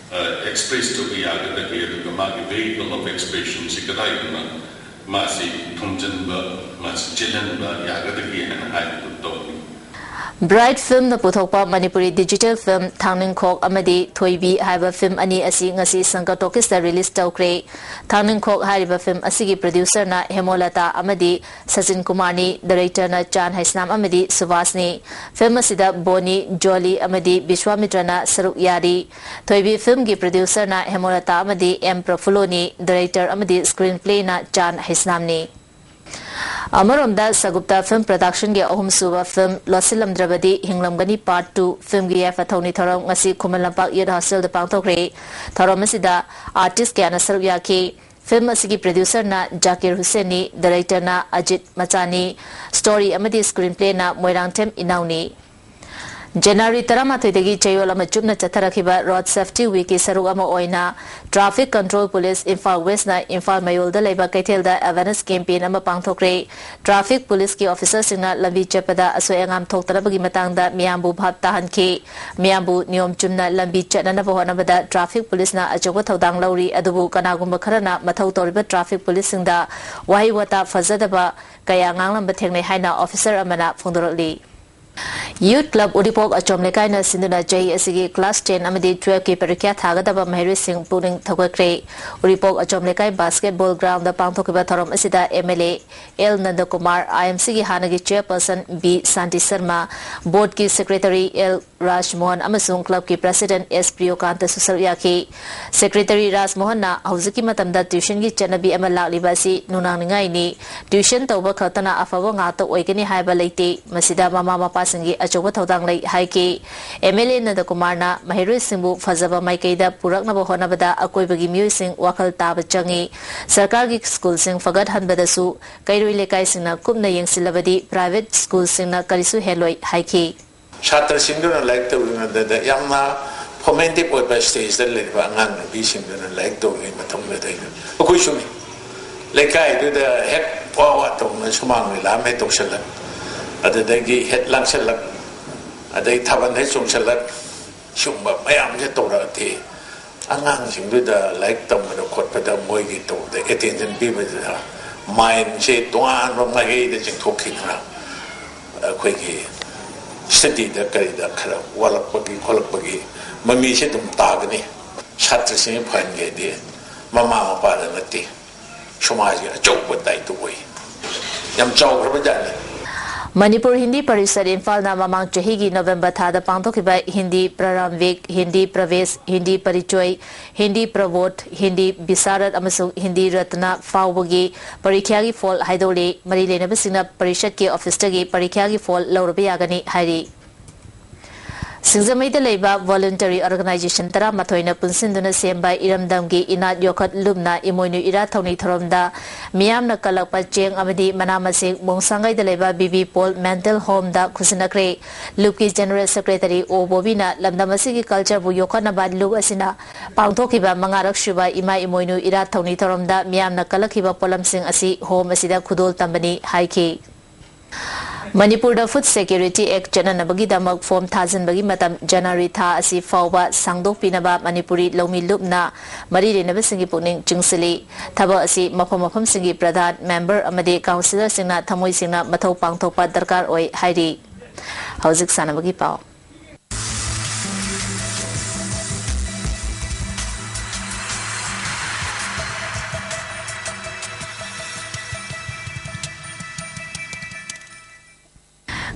ꯑ, express ꯇꯧꯕ ꯌꯥꯒꯗꯒꯦ, ꯑꯗꯨꯒ ꯃꯥꯒꯤ vehicle of expression ꯁꯤ ꯀꯗꯥꯏꯗꯧꯅ ꯃꯥꯁꯤ ꯊꯣꯝꯖꯤꯟꯕ, ꯃꯥꯁꯤ ꯆꯦꯜꯍꯟꯕ ꯌꯥꯒꯗꯒꯦ ꯍꯥꯏꯅ ꯍꯥꯏꯕꯗꯨ ꯇꯧꯅꯤ꯫ Bright Film ꯅ ꯄꯨꯊꯣꯛꯄ ꯃꯅꯤꯄꯨꯔꯤ digital film ꯊꯥꯡꯅꯤꯡꯈꯣꯛ ꯑꯃꯗꯤ ꯊꯣꯏꯕꯤ ꯍꯥꯏꯕ film ꯑꯅꯤ ꯑꯁꯤ ꯉꯁꯤ ꯁꯪꯀꯔ ꯇꯣꯀꯤꯁꯇ release ꯇꯧꯈ꯭ꯔꯦ꯫ ꯊꯥꯡꯅꯤꯡꯈꯣꯛ ꯍꯥꯏꯔꯤꯕ film ꯑꯁꯤꯒꯤ producer ꯅ ꯍꯦꯃꯣꯂꯇꯥ ꯑꯃꯗꯤ ꯁꯆꯤꯟ ꯀꯨꯃꯥꯔꯅꯤ, director ꯅ ꯆꯥꯟ ꯍꯩꯁꯅꯥꯝ ꯑꯃꯗꯤ ꯁꯨꯕꯥꯁꯅꯤ꯫ Film ꯑꯁꯤꯗ ꯕꯣꯅꯤ, ꯖꯣꯂꯤ ꯑꯃꯗꯤ ꯕꯤꯁ꯭ꯋꯥꯃꯤꯇ꯭ꯔꯅ ꯁꯔꯨꯛ ꯌꯥꯔꯤ꯫ ꯊꯣꯏꯕꯤ film ꯒꯤ producer ꯅ ꯍꯦꯃꯣꯂꯇꯥ ꯑꯃꯗꯤ ꯑꯦꯝ ꯄ꯭ꯔꯐꯨꯜꯂꯣꯅꯤ, director ꯑꯃꯗꯤ screenplay ꯅ ꯆꯥꯟ ꯍꯩꯁꯅꯥꯝꯅꯤ꯫ ꯑꯃꯔꯣꯝꯗ ꯁꯒꯨꯞꯇ film production ꯒꯤ ꯑꯍꯨꯝꯁꯨꯕ film ꯂꯣꯠꯁꯤꯜꯂꯝꯗ꯭ꯔꯕꯗꯤ ꯍꯤꯡꯂꯝꯒꯅꯤ part two film ꯒꯤ ꯌꯥꯏꯐ ꯊꯧꯅꯤ ꯊꯧꯔꯝ ꯉꯁꯤ ꯈꯨꯃꯟ ꯂꯝꯄꯥꯛ youth hostel ꯗ ꯄꯥꯡꯊꯣꯛꯈ꯭ꯔꯦ꯫ ꯊꯧꯔꯝ ꯑꯁꯤꯗ artist ꯀꯌꯥꯅ ꯁꯔꯨꯛ ꯌꯥꯈꯤ꯫ Film ꯑꯁꯤꯒꯤ producer ꯅ ꯖꯥꯀꯤꯔ ꯍꯨꯁꯦꯟꯅꯤ, director ꯅ ꯑꯖꯤꯠ ꯃꯆꯥꯅꯤ, story ꯑꯃꯗꯤ screenplay ꯅ ꯃꯣꯏꯔꯥꯡꯊꯦꯝ ꯏꯅꯥꯎꯅꯤ꯫ ꯖꯅꯋꯥꯔꯤ ꯇꯔꯥꯃꯥꯊꯣꯏꯗꯒꯤ ꯆꯌꯣꯜ ꯑꯃ ꯆꯨꯞꯅ ꯆꯠꯊꯔꯛꯈꯤꯕ ꯔꯣꯗ ꯁꯦꯐꯇꯤ ꯋꯤꯛꯀꯤ ꯁꯔꯨꯛ ꯑꯃ ꯑꯣꯏꯅ ꯇ꯭ꯔꯥꯐꯤꯛ ꯀꯟꯇ꯭ꯔꯣꯜ ꯄꯨꯂꯤꯁ ꯏꯝꯐꯥꯜ ꯋꯦꯁꯅ ꯏꯝꯐꯥꯜ ꯃꯌꯣꯜꯗ ꯂꯩꯕ ꯀꯩꯊꯦꯜꯗ ꯑꯦꯋꯦꯔꯅꯦꯁ ꯀꯦꯝꯄꯦꯟ ꯑꯃ ꯄꯥꯡꯊꯣꯛꯈ꯭ꯔꯦ꯫ ꯇ꯭ꯔꯥꯐꯤꯛ ꯄꯨꯂꯤꯁꯀꯤ ꯑꯣꯐꯤꯁꯥꯔꯁꯤꯡꯅ ꯂꯝꯕꯤ ꯆꯠꯄꯗ ꯑꯁꯣꯏ ꯑꯉꯥꯝ ꯊꯣꯛꯇꯅꯕꯒꯤ ꯃꯇꯥꯡꯗ ꯃꯤꯌꯥꯝꯕꯨ ꯚꯥꯞ ꯇꯥꯍꯟꯈꯤ꯫ ꯃꯤꯌꯥꯝꯕꯨ ꯅꯤꯌꯣꯝ ꯆꯨꯝꯅ ꯂꯝꯕꯤ ꯆꯠꯅꯅꯕ ꯍꯣꯠꯅꯕꯗ ꯇ꯭ꯔꯥꯐꯤꯛ ꯄꯨꯂꯤꯁꯅ ꯑꯆꯧꯕ ꯊꯧꯗꯥꯡ ꯂꯧꯔꯤ꯫ ꯑꯗꯨꯕꯨ ꯀꯅꯥꯒꯨꯝꯕ ꯈꯔꯅ ꯃꯊꯧ ꯇꯧꯔꯤꯕ ꯇ꯭ꯔꯥꯐꯤꯛ ꯄꯨꯂꯤꯁꯁꯤꯡꯗ ꯋꯥꯍꯩ ꯋꯥꯇꯥ ꯐꯖꯗꯕ ꯀꯌꯥ ꯉꯥꯡꯂꯝꯕ ꯊꯦꯡꯅꯩ ꯍꯥꯏꯅ ꯑꯣꯐꯤꯁꯥꯔ ꯑꯃꯅ ꯐꯣꯡꯗꯣꯔꯛꯂꯤ꯫ ꯌꯨꯊ ꯀ꯭ꯂꯕ ꯎꯔꯤꯄꯣꯛ ꯑꯆꯣꯝ ꯂꯩꯀꯥꯏꯅ ꯁꯤꯟꯗꯨꯅ ꯆꯍꯤ ꯑꯁꯤꯒꯤ ꯀ꯭ꯂꯥꯁ ꯇꯦꯟ ꯑꯃꯗꯤ ꯇꯨꯋꯦꯜꯐꯀꯤ ꯄꯔꯤꯈ꯭ꯌꯥ ꯊꯥꯒꯗꯕ ꯃꯍꯩꯔꯣꯏꯁꯤꯡ ꯄꯨꯛꯅꯤꯡ ꯊꯧꯒꯠꯈ꯭ꯔꯦ꯫ ꯎꯔꯤꯄꯣꯛ ꯑꯆꯣꯝ ꯂꯩꯀꯥꯏ ꯕꯥꯁꯀꯦꯠꯕꯣꯜ ꯒ꯭ꯔꯥꯎꯟꯗ ꯄꯥꯡꯊꯣꯛꯈꯤꯕ ꯊꯧꯔꯝ ꯑꯁꯤꯗ M L A L Nandakumar, I M ꯁꯤꯒꯤ ꯍꯥꯟꯅꯒꯤ ꯆꯦꯌꯔꯄꯔꯁꯟ ꯕꯤ ꯁꯥꯟꯇꯤ ꯁꯔꯃ, ꯕꯣꯔꯗꯀꯤ ꯁꯦꯀ꯭ꯔꯦꯇꯔꯤ ꯑꯦꯜ ꯔꯥꯖꯃꯣꯍꯟ ꯑꯃꯁꯨꯡ ꯀ꯭ꯂꯕꯀꯤ ꯄ꯭ꯔꯁꯤꯗꯦꯟꯠ ꯑꯦꯁ ꯄ꯭ꯔꯤꯌꯣꯀꯥꯟꯇꯁꯨ ꯁꯔꯨꯛ ꯌꯥꯈꯤ꯫ ꯁꯦꯀ꯭ꯔꯦꯇꯔꯤ ꯔꯥꯖꯃꯣꯍꯟꯅ ꯍꯧꯖꯤꯛꯀꯤ ꯃꯇꯝꯗ ꯇ꯭ꯌꯨꯁꯟꯒꯤ ꯆꯠꯅꯕꯤ ꯑꯃ ꯂꯥꯛꯂꯤꯕ ꯑꯁꯤ ꯅꯨꯡꯅꯥꯡꯅꯤꯡꯉꯥꯏꯅꯤ꯫ ꯇ꯭ꯌꯨꯁꯟ ꯇꯧꯕ ꯈꯛꯇꯅ ꯑꯐꯕ ꯉꯥꯛꯇ ꯑꯣꯏꯒꯅꯤ ꯍꯥꯏꯕ ꯂꯩꯇꯦ꯫ ꯃꯁꯤꯗ ꯃꯃꯥ ꯃꯄꯥꯁꯤꯡꯒꯤ ꯑꯆꯧꯕ ꯊꯧꯗꯥꯡ ꯂꯩ ꯍꯥꯏꯈꯤ꯫ ꯑꯦꯝ ꯑꯦꯜ ꯑꯦ ꯅꯟꯗꯀꯨꯃꯥꯔꯅ ꯃꯍꯩꯔꯣꯏꯁꯤꯡꯕꯨ ꯐꯖꯕ ꯃꯥꯏꯀꯩꯗ ꯄꯨꯔꯛꯅꯕ ꯍꯣꯠꯅꯕꯗ ꯑꯀꯣꯏꯕꯒꯤ ꯃꯤꯑꯣꯏꯁꯤꯡ ꯋꯥꯈꯜ ꯇꯥꯕ ꯆꯪꯏ꯫ ꯁꯔꯀꯥꯔꯒꯤ ꯁ꯭ꯀꯨꯜꯁꯤꯡ ꯐꯒꯠꯍꯟꯕꯗꯁꯨ ꯀꯩꯔꯣꯏ ꯂꯩꯀꯥꯏꯁꯤꯡꯅ ꯀꯨꯞꯅ ꯌꯦꯡꯁꯤꯜꯂꯕꯗꯤ ꯄ꯭ꯔꯥꯏꯚꯦꯠ ꯁ꯭ꯀꯨꯜꯁꯤꯡꯅ ꯀꯔꯤꯁꯨ ꯍꯦꯜꯂꯣꯏ ꯍꯥꯏꯈꯤ꯫ ꯁꯥꯇ꯭ꯔꯁꯤꯡꯗꯨꯅ ꯂꯥꯏꯔꯤꯛ ꯇꯧꯔꯤꯉꯩꯗꯗ ꯌꯥꯝꯅ ꯐꯣꯔꯃꯦꯇꯤꯚ ꯑꯣꯏꯕ ꯁ꯭ꯇꯦꯖꯇ ꯂꯩꯔꯤꯕ ꯑꯉꯥꯡ ꯅꯨꯄꯤꯁꯤꯡꯗꯨꯅ ꯂꯥꯏꯔꯤꯛ ꯇꯧꯔꯤꯉꯩ ꯃꯇꯝꯗꯨꯗ ꯑꯩꯈꯣꯏꯁꯨꯅꯤ꯫ ꯂꯩꯀꯥꯏꯗꯨꯗ ꯍꯦꯛ ꯋꯥ ꯋꯥ ꯇꯧꯅ ꯁꯨꯃꯥꯡ ꯂꯤꯂꯥ ꯑꯃ ꯍꯦꯛ ꯇꯧꯁꯜꯂꯛ, ꯑꯗꯨꯗꯒꯤ ꯍꯦꯛ ꯂꯥꯡꯁꯜꯂꯛ, ꯑꯗꯩ ꯊꯥꯕꯜ ꯍꯦꯛ ꯆꯣꯡꯁꯜꯂꯛ, ꯁꯤꯒꯨꯝꯕ ꯃꯌꯥꯝꯁꯦ ꯇꯧꯔꯛꯑꯗꯤ ꯑꯉꯥꯡꯁꯤꯡꯗꯨꯗ ꯂꯥꯏꯔꯤꯛ ꯇꯝꯕꯗ ꯈꯣꯠꯄꯗ ꯃꯣꯏꯒꯤ ꯇꯧꯕꯗ ꯑꯦꯇꯦꯟꯁꯟ ꯄꯤꯕꯗꯨꯗ ꯃꯥꯏꯟꯁꯦ ꯇꯣꯉꯥꯟꯕ ꯃꯥꯏꯀꯩꯗ ꯆꯤꯡꯊꯣꯛꯈꯤꯗꯅ ꯑꯩꯈꯣꯏꯒꯤ ꯁ꯭ꯇꯗꯤꯗ ꯀꯔꯤꯗ ꯈꯔ ꯋꯥꯠꯂꯛꯄꯒꯤ ꯈꯣꯠꯂꯛꯄꯒꯤ ꯃꯃꯤꯁꯦ ꯑꯗꯨꯝ ꯇꯥꯒꯅꯤ꯫ ꯁꯥꯇ꯭ꯔꯁꯤꯡ ꯐꯍꯟꯒꯦꯗꯤ ꯃꯃꯥ ꯃꯄꯥꯗ ꯅꯠꯇꯦ, ꯁꯃꯥꯖꯒꯤ ꯑꯆꯧꯕ ꯗꯥꯏꯇ ꯑꯣꯏ꯫ ꯌꯥꯝ ꯆꯥꯎꯈ꯭ꯔꯕ ꯖꯥꯠꯅꯤ꯫ ꯃꯅꯤꯄꯨꯔ ꯍꯤꯟꯗꯤ ꯄꯔꯤꯁꯠ ꯏꯝꯐꯥꯜꯅ ꯃꯃꯥꯡ ꯆꯍꯤꯒꯤ ꯅꯣꯕꯦꯝꯕꯔ ꯊꯥꯗ ꯄꯥꯡꯊꯣꯛꯈꯤꯕ ꯍꯤꯟꯗꯤ ꯄ꯭ꯔꯥꯔꯝꯚꯤꯛ, ꯍꯤꯟꯗꯤ ꯄ꯭ꯔꯕꯦꯁ, ꯍꯤꯟꯗꯤ ꯄꯔꯤꯆꯣꯏ, ꯍꯤꯟꯗꯤ ꯄ꯭ꯔꯕꯣꯙ, ꯍꯤꯟꯗꯤ ꯕꯤꯁꯥꯔꯗ ꯑꯃꯁꯨꯡ ꯍꯤꯟꯗꯤ ꯔꯠꯅ ꯐꯥꯎꯕꯒꯤ ꯄꯔꯤꯈ꯭ꯌꯥꯒꯤ ꯐꯣꯜ ꯍꯥꯏꯗꯣꯛꯂꯤ꯫ ꯃꯔꯤ ꯂꯩꯅꯕꯁꯤꯡꯅ ꯄꯔꯤꯁꯠꯀꯤ ꯑꯣꯐꯤꯁꯇꯒꯤ ꯄꯔꯤꯈ꯭ꯌꯥꯒꯤ ꯐꯣꯜ ꯂꯧꯔꯕ ꯌꯥꯒꯅꯤ ꯍꯥꯏꯔꯤ꯫ ꯁꯤꯡꯖꯃꯩꯗ ꯂꯩꯕ voluntary organisation ꯇꯔꯥꯃꯥꯊꯣꯏꯅ ꯄꯨꯟꯁꯤꯟꯗꯨꯅ ꯁꯦꯝꯕ ꯏꯔꯝꯗꯝꯒꯤ ꯏꯅꯥꯠ ꯌꯣꯛꯈꯠ ꯂꯨꯞꯅ ꯏꯃꯣꯏꯅꯨ ꯏꯔꯥꯠ ꯊꯧꯅꯤ ꯊꯧꯔꯝꯗ ꯃꯤꯌꯥꯝꯅ ꯀꯜꯂꯛꯄ ꯆꯦꯡ ꯑꯃꯗꯤ ꯃꯅꯥ ꯃꯁꯤꯡ ꯃꯣꯡꯁꯥꯡꯒꯩꯗ ꯂꯩꯕ ꯕꯤ ꯕꯤ ꯄꯣꯜ ꯃꯦꯟꯇꯦꯜ ꯍꯣꯝꯗ ꯈꯨꯠꯁꯤꯟꯅꯈ꯭ꯔꯦ꯫ ꯂꯨꯞꯀꯤ ꯖꯦꯅꯔꯦꯜ ꯁꯦꯀ꯭ꯔꯦꯇꯔꯤ ꯑꯣ ꯕꯣꯕꯤꯅ ꯂꯝꯗꯝ ꯑꯁꯤꯒꯤ ꯀꯜꯆꯔꯕꯨ ꯌꯣꯛꯈꯠꯅꯕ ꯂꯨꯞ ꯑꯁꯤꯅ ꯄꯥꯡꯊꯣꯛꯈꯤꯕ ꯃꯉꯥꯔꯛ ꯁꯨꯕ ꯏꯃꯥ ꯏꯃꯣꯏꯅꯨ ꯏꯔꯥꯠ ꯊꯧꯅꯤ ꯊꯧꯔꯝꯗ ꯃꯤꯌꯥꯝꯅ ꯀꯜꯂꯛꯈꯤꯕ ꯄꯣꯠꯂꯝꯁꯤꯡ ꯑꯁꯤ ꯍꯣꯝ ꯑꯁꯤꯗ ꯈꯨꯗꯣꯜ ꯇꯝꯕꯅꯤ ꯍꯥꯏꯈꯤ꯫ ꯃꯅꯤꯄꯨꯔꯗ Food Security Act ꯆꯠꯅꯅꯕꯒꯤꯗꯃꯛ ꯐꯣꯔꯝ ꯊꯥꯖꯤꯟꯕꯒꯤ ꯃꯇꯝ ꯖꯅꯋꯥꯔꯤ ꯊꯥ ꯑꯁꯤ ꯐꯥꯎꯕ ꯁꯥꯡꯗꯣꯛꯄꯤꯅꯕ ꯃꯅꯤꯄꯨꯔꯤ ꯂꯧꯃꯤ ꯂꯨꯞꯅ ꯃꯔꯤ ꯂꯩꯅꯕꯁꯤꯡꯒꯤ ꯄꯨꯛꯅꯤꯡ ꯆꯤꯡꯁꯤꯜꯂꯤ꯫ ꯊꯕꯛ ꯑꯁꯤ ꯃꯐꯝ ꯃꯐꯝꯁꯤꯡꯒꯤ ꯄ꯭ꯔꯙꯥꯟ, ꯃꯦꯝꯕꯔ ꯑꯃꯗꯤ ꯀꯥꯎꯟꯁꯤꯂꯔꯁꯤꯡꯅ ꯊꯃꯣꯏ ꯁꯦꯡꯅ ꯃꯊꯧ ꯄꯥꯡꯊꯣꯛꯄ ꯗꯔꯀꯥꯔ ꯑꯣꯏ ꯍꯥꯏꯔꯤ꯫ ꯍꯧꯖꯤꯛ ꯁꯥꯟꯅꯕꯒꯤ ꯄꯥꯎ꯫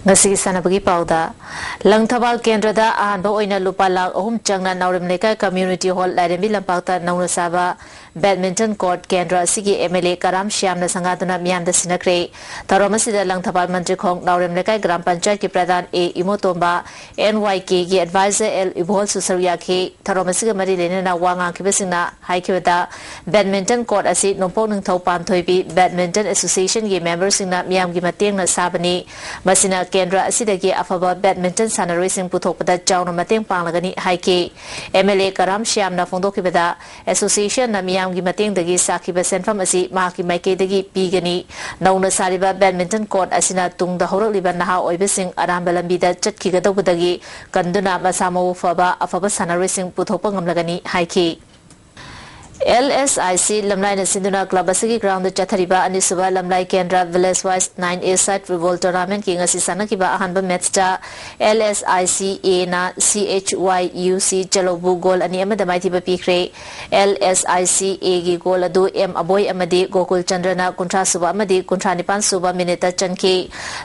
ꯉꯁꯤꯒꯤ ꯁꯥꯟꯅꯕꯒꯤ ꯄꯥꯎꯗ, ꯂꯪꯊꯕꯥꯜ ꯀꯦꯟꯗ꯭ꯔꯗ ꯑꯍꯥꯟꯕ ꯑꯣꯏꯅ ꯂꯨꯄꯥ ꯂꯥꯈ ꯑꯍꯨꯝ ꯆꯪꯅ ꯅꯥꯎꯔꯦꯝ ꯂꯩꯀꯥꯏ ꯀꯝꯃ꯭ꯌꯨꯅꯤꯇꯤ ꯍꯣꯜ ꯂꯥꯏꯔꯦꯝꯕꯤ ꯂꯝꯄꯥꯛꯇ ꯅꯧꯅ ꯁꯥꯕ ꯕꯦꯗꯃꯤꯟꯇꯟ ꯀꯣꯔꯠ ꯀꯦꯟꯗ꯭ꯔ ꯑꯁꯤꯒꯤ ꯑꯦꯝ ꯑꯦꯜ ꯑꯦ ꯀꯔꯥꯝ ꯁ꯭ꯌꯥꯝꯅ ꯁꯪꯒꯥꯗꯨꯅ ꯃꯤꯌꯥꯝꯗ ꯁꯤꯟꯅꯈ꯭ꯔꯦ꯫ ꯊꯧꯔꯝ ꯑꯁꯤꯗ ꯂꯪꯊꯕꯥꯜ ꯃꯟꯇ꯭ꯔꯤꯈꯣꯡ ꯅꯥꯎꯔꯦꯝ ꯂꯩꯀꯥꯏ ꯒ꯭ꯔꯥꯝ ꯄꯟꯆꯥꯌꯠꯀꯤ ꯄ꯭ꯔꯙꯥꯟ ꯑꯦ ꯏꯃꯣꯇꯣꯝꯕ, ꯑꯦꯟ ꯋꯥꯏ ꯀꯦꯒꯤ ꯑꯦꯗꯚꯥꯏꯖꯔ ꯑꯦꯜ ꯏꯕꯣꯜꯁꯨ ꯁꯔꯨꯛ ꯌꯥꯈꯤ꯫ ꯊꯧꯔꯝ ꯑꯁꯤꯒ ꯃꯔꯤ ꯂꯩꯅꯅ ꯋꯥ ꯉꯥꯡꯈꯤꯕꯁꯤꯡꯅ ꯍꯥꯏꯈꯤꯕꯗ, ꯕꯦꯗꯃꯤꯟꯇꯟ ꯀꯣꯔꯠ ꯑꯁꯤ ꯅꯣꯡꯄꯣꯛ ꯅꯤꯡꯊꯧ ꯄꯥꯟꯊꯣꯏꯕꯤ ꯕꯦꯗꯃꯤꯟꯇꯟ ꯑꯦꯁꯣꯁꯤꯌꯦꯁꯟꯒꯤ ꯃꯦꯝꯕꯔꯁꯤꯡꯅ ꯃꯤꯌꯥꯝꯒꯤ ꯃꯇꯦꯡꯅ ꯁꯥꯕꯅꯤ꯫ ꯃꯁꯤꯅ ꯀꯦꯟꯗ꯭ꯔ ꯑꯁꯤꯗꯒꯤ ꯑꯐꯕ ꯕꯦꯗꯃꯤꯟꯇꯟ ꯁꯥꯟꯅꯔꯣꯏꯁꯤꯡ ꯄꯨꯊꯣꯛꯄꯗ ꯆꯥꯎꯅ ꯃꯇꯦꯡ ꯄꯥꯡꯂꯒꯅꯤ ꯍꯥꯏꯈꯤ꯫ ꯑꯦꯝ ꯑꯦꯜ ꯑꯦ ꯀꯔꯥꯝ ꯁ꯭ꯌꯥꯝꯅ ꯐꯣꯡꯗꯣꯛꯈꯤꯕꯗ, ꯑꯦꯁꯣꯁꯤꯌꯦꯁꯟꯅ ꯃꯤꯌꯥꯝꯒꯤ ꯃꯇꯦꯡꯗꯒꯤ ꯁꯥꯈꯤꯕ ꯁꯦꯟꯐꯝ ꯑꯁꯤ ꯃꯍꯥꯛꯀꯤ ꯃꯥꯏꯀꯩꯗꯒꯤ ꯄꯤꯒꯅꯤ꯫ ꯅꯧꯅ ꯁꯥꯔꯤꯕ ꯕꯦꯗꯃꯤꯟꯇꯟ ꯀꯣꯔꯠ ꯑꯁꯤꯅ ꯇꯨꯡꯗ ꯍꯧꯔꯛꯂꯤꯕ ꯅꯍꯥ ꯑꯣꯏꯕꯁꯤꯡ ꯑꯔꯥꯟꯕ ꯂꯝꯕꯤꯗ ꯆꯠꯈꯤꯒꯗꯧꯕꯗꯒꯤ ꯀꯟꯗꯨꯅ ꯃꯁꯥ ꯃꯎ ꯐꯕ ꯑꯐꯕ ꯁꯥꯟꯅꯔꯣꯏꯁꯤꯡ ꯄꯨꯊꯣꯛꯄ ꯉꯝꯂꯒꯅꯤ ꯍꯥꯏꯈꯤ꯫ ꯑꯦꯜ ꯑꯦꯁ ꯑꯥꯏ ꯁꯤ ꯂꯝꯂꯥꯏꯅ ꯁꯤꯟꯗꯨꯅ ꯀ꯭ꯂꯕ ꯑꯁꯤꯒꯤ ꯒ꯭ꯔꯥꯎꯟꯗ ꯆꯠꯊꯔꯤꯕ ꯑꯅꯤꯁꯨꯕ ꯂꯝꯂꯥꯏ ꯀꯦꯟꯗ꯭ꯔ Village Wise nine A Side Football Tournamentꯀꯤ ꯉꯁꯤ ꯁꯥꯟꯅꯈꯤꯕ ꯑꯍꯥꯟꯕ ꯃꯦꯠꯆꯇ ꯑꯦꯜ ꯑꯦꯁ ꯑꯥꯏ ꯁꯤ ꯑꯦꯅ ꯁꯤ ꯑꯩꯆ ꯋꯥꯏ ꯌꯨ ꯁꯤ ꯆꯂꯧꯕꯨ ꯒꯣꯜ ꯑꯅꯤ ꯑꯃꯗ ꯃꯥꯏꯊꯤꯕ ꯄꯤꯈ꯭ꯔꯦ꯫ ꯑꯦꯜ ꯑꯦꯁ ꯑꯥꯏ ꯁꯤ ꯑꯦꯒꯤ ꯒꯣꯜ ꯑꯗꯨ ꯑꯦꯝ ꯑꯕꯣꯏ ꯑꯃꯗꯤ ꯒꯣꯀꯨꯜ ꯆꯟꯗ꯭ꯔꯅ ꯀꯨꯟꯊ꯭ꯔꯥ ꯁꯨꯕ ꯑꯃꯗꯤ ꯀꯨꯟꯊ꯭ꯔꯥ ꯅꯤꯄꯥꯟ ꯁꯨꯕ ꯃꯤꯅꯤꯠꯇ ꯆꯟꯈꯤ꯫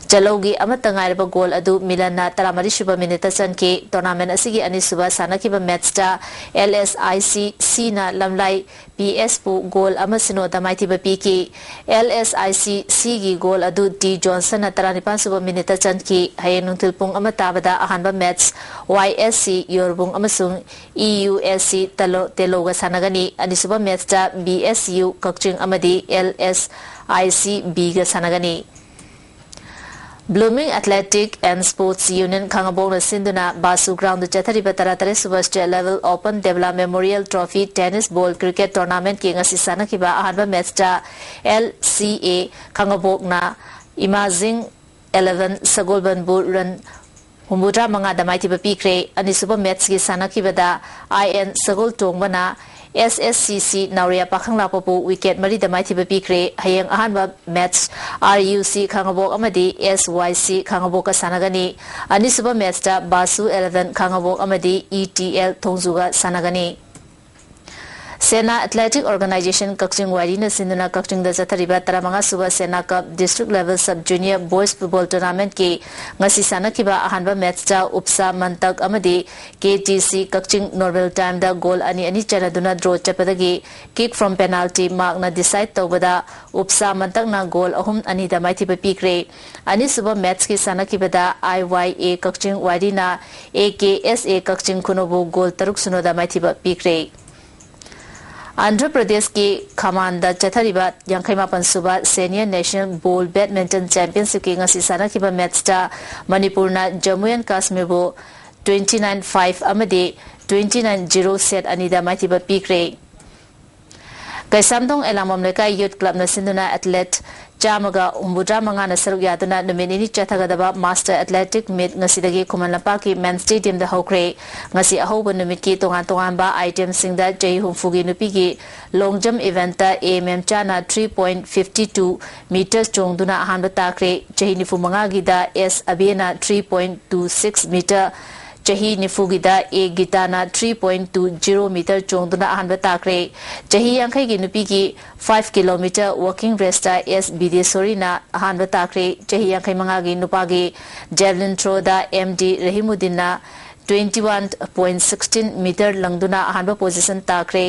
ꯆꯂꯧꯒꯤ ꯑꯃꯠꯇ ꯉꯥꯏꯔꯕ ꯒꯣꯜ ꯑꯗꯨ ꯃꯤꯂꯟꯅ ꯇꯔꯥꯃꯔꯤ ꯁꯨꯕ ꯃꯤꯅꯤꯠꯇ ꯆꯟꯈꯤ꯫ ꯇꯣꯔꯅꯥꯃꯦꯟ ꯑꯁꯤꯒꯤ ꯑꯅꯤꯁꯨꯕ ꯁꯥꯟꯅꯈꯤꯕ ꯃꯦꯠꯆꯇ ꯑꯦꯜ ꯑꯦꯁ ꯑꯥꯏ ꯁꯤ ꯁꯤꯅ ꯂꯝꯂꯥꯏ ꯄꯤ ꯑꯦꯁꯄꯨ ꯒꯣꯜ ꯑꯃ ꯁꯤꯅꯣꯗ ꯃꯥꯏꯊꯤꯕ ꯄꯤꯈꯤ꯫ ꯑꯦꯜ ꯑꯦꯁ ꯑꯥꯏ ꯁꯤ ꯁꯤꯒꯤ ꯒꯣꯜ ꯑꯗꯨ ꯗꯤ ꯖꯣꯟꯁꯟꯅ ꯇꯔꯥꯅꯤꯄꯥꯟ ꯁꯨꯕ ꯃꯤꯅꯤꯠꯇ ꯆꯟꯈꯤ꯫ ꯍꯌꯦꯡ ꯅꯨꯡꯊꯤꯜ ꯄꯨꯡ ꯑꯃ ꯇꯥꯕꯗ ꯑꯍꯥꯟꯕ ꯃꯦꯠꯆ ꯋꯥꯏ ꯑꯦꯁ ꯁꯤ ꯌꯣꯔꯕꯨꯡ ꯑꯃꯁꯨꯡ ꯏ ꯌꯨ ꯑꯦꯁ ꯁꯤ ꯇꯦꯂꯣ-, ꯇꯦꯂꯣꯒ ꯁꯥꯟꯅꯒꯅꯤ꯫ ꯑꯅꯤꯁꯨꯕ ꯃꯦꯠꯆꯇ ꯕꯤ ꯑꯦꯁ ꯌꯨ ꯀꯛꯆꯤꯡ ꯑꯃꯗꯤ L S I C big ꯁꯥꯟꯅꯒꯅꯤ꯫ Blooming Athletic and Sports Union ꯈꯥꯉꯕꯣꯛꯅ ꯁꯤꯟꯗꯨꯅ ꯕꯥꯁꯨ ꯒ꯭ꯔꯥꯎꯟꯗ ꯆꯠꯊꯔꯤꯕ ꯇꯔꯥꯇꯔꯦꯠ ꯁꯨꯕ State Level Open Devla Memorial Trophy Tennis Ball Cricket Tournamentꯀꯤ ꯉꯁꯤ ꯁꯥꯟꯅꯈꯤꯕ ꯑꯍꯥꯟꯕ ꯃꯦꯠꯆꯇ ꯑꯦꯜ ꯁꯤ ꯑꯦ ꯈꯥꯉꯕꯣꯛꯅ ꯏꯃꯥꯖꯤꯡ eleven ꯁꯒꯣꯜꯕꯟꯕꯨ run ꯍꯨꯝꯐꯨꯇꯔꯥ ꯃꯉꯥꯗ ꯃꯥꯏꯊꯤꯕ ꯄꯤꯈ꯭ꯔꯦ꯫ ꯑꯅꯤꯁꯨꯕ ꯃꯦꯠꯆꯀꯤ ꯁꯥꯟꯅꯈꯤꯕꯗ ꯑꯥꯏ ꯑꯦꯟ ꯁꯒꯣꯜꯇꯣꯡꯕꯅ ꯑꯦꯁ ꯑꯦꯁ ꯁꯤ ꯁꯤ ꯅꯥꯎꯔꯤꯌꯥ ꯄꯥꯈꯪꯂꯥꯛꯄꯕꯨ wicket ꯃꯔꯤꯗ ꯃꯥꯏꯊꯤꯕ ꯄꯤꯈ꯭ꯔꯦ꯫ ꯍꯌꯦꯡ ꯑꯍꯥꯟꯕ ꯃꯦꯠꯆ ꯑꯥꯔ ꯌꯨ ꯁꯤ ꯈꯥꯉꯕꯣꯛ ꯑꯃꯗꯤ ꯑꯦꯁ ꯋꯥꯏ ꯁꯤ ꯈꯥꯉꯕꯣꯛꯀ ꯁꯥꯟꯅꯒꯅꯤ꯫ ꯑꯅꯤꯁꯨꯕ ꯃꯦꯠꯆꯇ ꯕꯥꯁꯨ eleven ꯈꯥꯉꯕꯣꯛ ꯑꯃꯗꯤ ꯏ ꯇꯤ ꯑꯦꯜ ꯊꯣꯡꯖꯨꯒ ꯁꯥꯟꯅꯒꯅꯤ꯫ ꯁꯦꯅꯥ Athletic Organisation ꯀꯛꯆꯤꯡ ꯋꯥꯏꯔꯤꯅ ꯁꯤꯟꯗꯨꯅ ꯀꯛꯆꯤꯡꯗ ꯆꯠꯊꯔꯤꯕ ꯇꯔꯥꯃꯉꯥ ꯁꯨꯕ ꯁꯦꯅꯥ Cup District Level Sub Junior Boys Football Tournamentꯀꯤ ꯉꯁꯤ ꯁꯥꯟꯅꯈꯤꯕ ꯑꯍꯥꯟꯕ ꯃꯦꯠꯆꯇ ꯎꯞꯁꯥ ꯃꯟꯇꯛ ꯑꯃꯗꯤ ꯀꯦ ꯇꯤ ꯁꯤ ꯀꯛꯆꯤꯡ normal timeꯗ ꯒꯣꯜ ꯑꯅꯤ ꯑꯅꯤ ꯆꯟꯅꯗꯨꯅ draw ꯆꯠꯄꯗꯒꯤ kick from penalty markꯅ decide ꯇꯧꯕꯗ ꯎꯞꯁꯥ ꯃꯟꯇꯛꯅ ꯒꯣꯜ ꯑꯍꯨꯝ ꯑꯅꯤꯗ ꯃꯥꯏꯊꯤꯕ ꯄꯤꯈ꯭ꯔꯦ꯫ ꯑꯅꯤꯁꯨꯕ ꯃꯦꯠꯆꯀꯤ ꯁꯥꯟꯅꯈꯤꯕꯗ ꯑꯥꯏ ꯋꯥꯏ ꯑꯦ ꯀꯛꯆꯤꯡ ꯋꯥꯏꯔꯤꯅ A K S A Kakching ꯈꯨꯅꯨꯕꯨ goal ꯇꯔꯨꯛ ꯁꯤꯅꯣꯗ ꯃꯥꯏꯊꯤꯕ ꯄꯤꯈ꯭ꯔꯦ꯫ ꯑꯟꯙ꯭ꯔ ꯄ꯭ꯔꯗꯦꯁꯀꯤ ꯈꯃꯥꯟꯗ ꯆꯠꯊꯔꯤꯕ ꯌꯥꯡꯈꯩ ꯃꯥꯄꯟ ꯁꯨꯕ Senior National Ball Badminton Championshipꯀꯤ ꯉꯁꯤ ꯁꯥꯟꯅꯈꯤꯕ ꯃꯦꯠꯆꯇ ꯃꯅꯤꯄꯨꯔꯅ ꯖꯝꯃꯨ ꯑꯦꯟ ꯀꯥꯁꯃꯤꯔꯕꯨ twenty nine five ꯑꯃꯗꯤ twenty nine zero set ꯑꯅꯤꯗ ꯃꯥꯏꯊꯤꯕ ꯄꯤꯈ꯭ꯔꯦ꯫ ꯀꯩꯁꯥꯝꯊꯣꯡ ꯑꯦꯂꯥꯡꯕꯝ ꯂꯩꯀꯥꯏ Youth Clubꯅ ꯁꯤꯟꯗꯨꯅ athlete ꯆꯥꯝꯃꯒ ꯍꯨꯝꯐꯨꯇꯔꯥ ꯃꯉꯥꯅ ꯁꯔꯨꯛ ꯌꯥꯗꯨꯅ ꯅꯨꯃꯤꯠ ꯅꯤꯅꯤ ꯆꯠꯊꯒꯗꯕ Master Athletic Meet ꯉꯁꯤꯗꯒꯤ ꯈꯨꯃꯟ ꯂꯝꯄꯥꯛꯀꯤ Men Stadiumꯗ ꯍꯧꯈ꯭ꯔꯦ꯫ ꯉꯁꯤ ꯑꯍꯧꯕ ꯅꯨꯃꯤꯠꯀꯤ ꯇꯣꯉꯥꯟ ꯇꯣꯉꯥꯟꯕ itemꯁꯤꯡꯗ ꯆꯍꯤ ꯍꯨꯝꯐꯨꯒꯤ ꯅꯨꯄꯤꯒꯤ long jump eventꯇ ꯑꯦ ꯃꯦꯝꯆꯥꯅ three point fifty two meter ꯆꯣꯡꯗꯨꯅ ꯑꯍꯥꯟꯕ ꯇꯥꯈ꯭ꯔꯦ꯫ ꯆꯍꯤ ꯅꯤꯐꯨ ꯃꯉꯥꯒꯤꯗ ꯑꯦꯁ ꯑꯕꯦꯅ three point two six meter, ꯆꯍꯤ ꯅꯤꯐꯨꯒꯤꯗ ꯑꯦ ꯒꯤꯇꯥꯅ three point two zero meter ꯆꯣꯡꯗꯨꯅ ꯑꯍꯥꯟꯕ ꯇꯥꯈ꯭ꯔꯦ꯫ ꯆꯍꯤ ꯌꯥꯡꯈꯩꯒꯤ ꯅꯨꯄꯤꯒꯤ five kilometer walking raceꯇ ꯑꯦꯁ ꯕꯤꯗꯦꯁꯣꯔꯤꯅ ꯑꯍꯥꯟꯕ ꯇꯥꯈ꯭ꯔꯦ꯫ ꯆꯍꯤ ꯌꯥꯡꯈꯩ ꯃꯉꯥꯒꯤ ꯅꯨꯄꯥꯒꯤ javelin throwꯗ ꯑꯦꯝ ꯗꯤ ꯔꯍꯤꯃꯨꯗꯤꯟꯅ twenty one point sixteen meter ꯂꯪꯗꯨꯅ ꯑꯍꯥꯟꯕ position ꯇꯥꯈ꯭ꯔꯦ꯫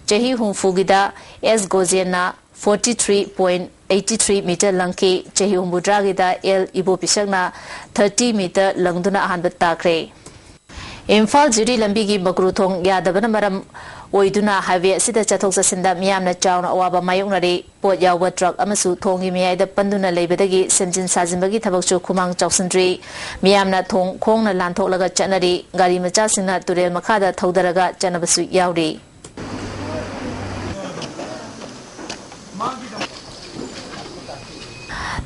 ꯆꯍꯤ ꯍꯨꯝꯐꯨꯒꯤꯗ ꯑꯦꯁ ꯒꯣꯖꯦꯟꯅ forty three point eighty three meter ꯂꯪꯈꯤ꯫ ꯆꯍꯤ ꯍꯨꯝꯐꯨꯇꯔꯥꯒꯤꯗ ꯑꯦꯜ ꯏꯕꯣꯄꯤꯁꯛꯅ thirty meter ꯂꯪꯗꯨꯅ ꯑꯍꯥꯟꯕ ꯇꯥꯈ꯭ꯔꯦ꯫ ꯏꯝꯐꯥꯜ ꯖꯤꯔꯤ ꯂꯝꯕꯤꯒꯤ ꯃꯀ꯭ꯔꯨ ꯊꯣꯡ ꯌꯥꯗꯕꯅ ꯃꯔꯝ ꯑꯣꯏꯗꯨꯅ highway ꯑꯁꯤꯗ ꯆꯠꯊꯣꯛ ꯆꯠꯁꯤꯟꯗ ꯃꯤꯌꯥꯝꯅ ꯆꯥꯎꯅ ꯑꯋꯥꯕ ꯃꯥꯌꯣꯛꯅꯔꯤ꯫ ꯄꯣꯠ ꯌꯥꯎꯕ truck ꯑꯃꯁꯨ ꯊꯣꯡꯒꯤ ꯃꯌꯥꯏꯗ ꯄꯟꯗꯨꯅ ꯂꯩꯕꯗꯒꯤ ꯁꯦꯝꯖꯤꯟ ꯁꯥꯖꯤꯟꯕꯒꯤ ꯊꯕꯛꯁꯨ ꯈꯨꯃꯥꯡ ꯆꯥꯎꯁꯤꯟꯗ꯭ꯔꯤ꯫ ꯃꯤꯌꯥꯝꯅ ꯊꯣꯡ ꯈꯣꯡꯅ ꯂꯥꯟꯊꯣꯛꯂꯒ ꯆꯠꯅꯔꯤ꯫ ꯒꯥꯔꯤ ꯃꯆꯥꯁꯤꯡꯅ ꯇꯨꯔꯦꯜ ꯃꯈꯥꯗ ꯊꯧꯗꯔꯒ ꯆꯠꯅꯕꯁꯨ ꯌꯥꯎꯔꯤ꯫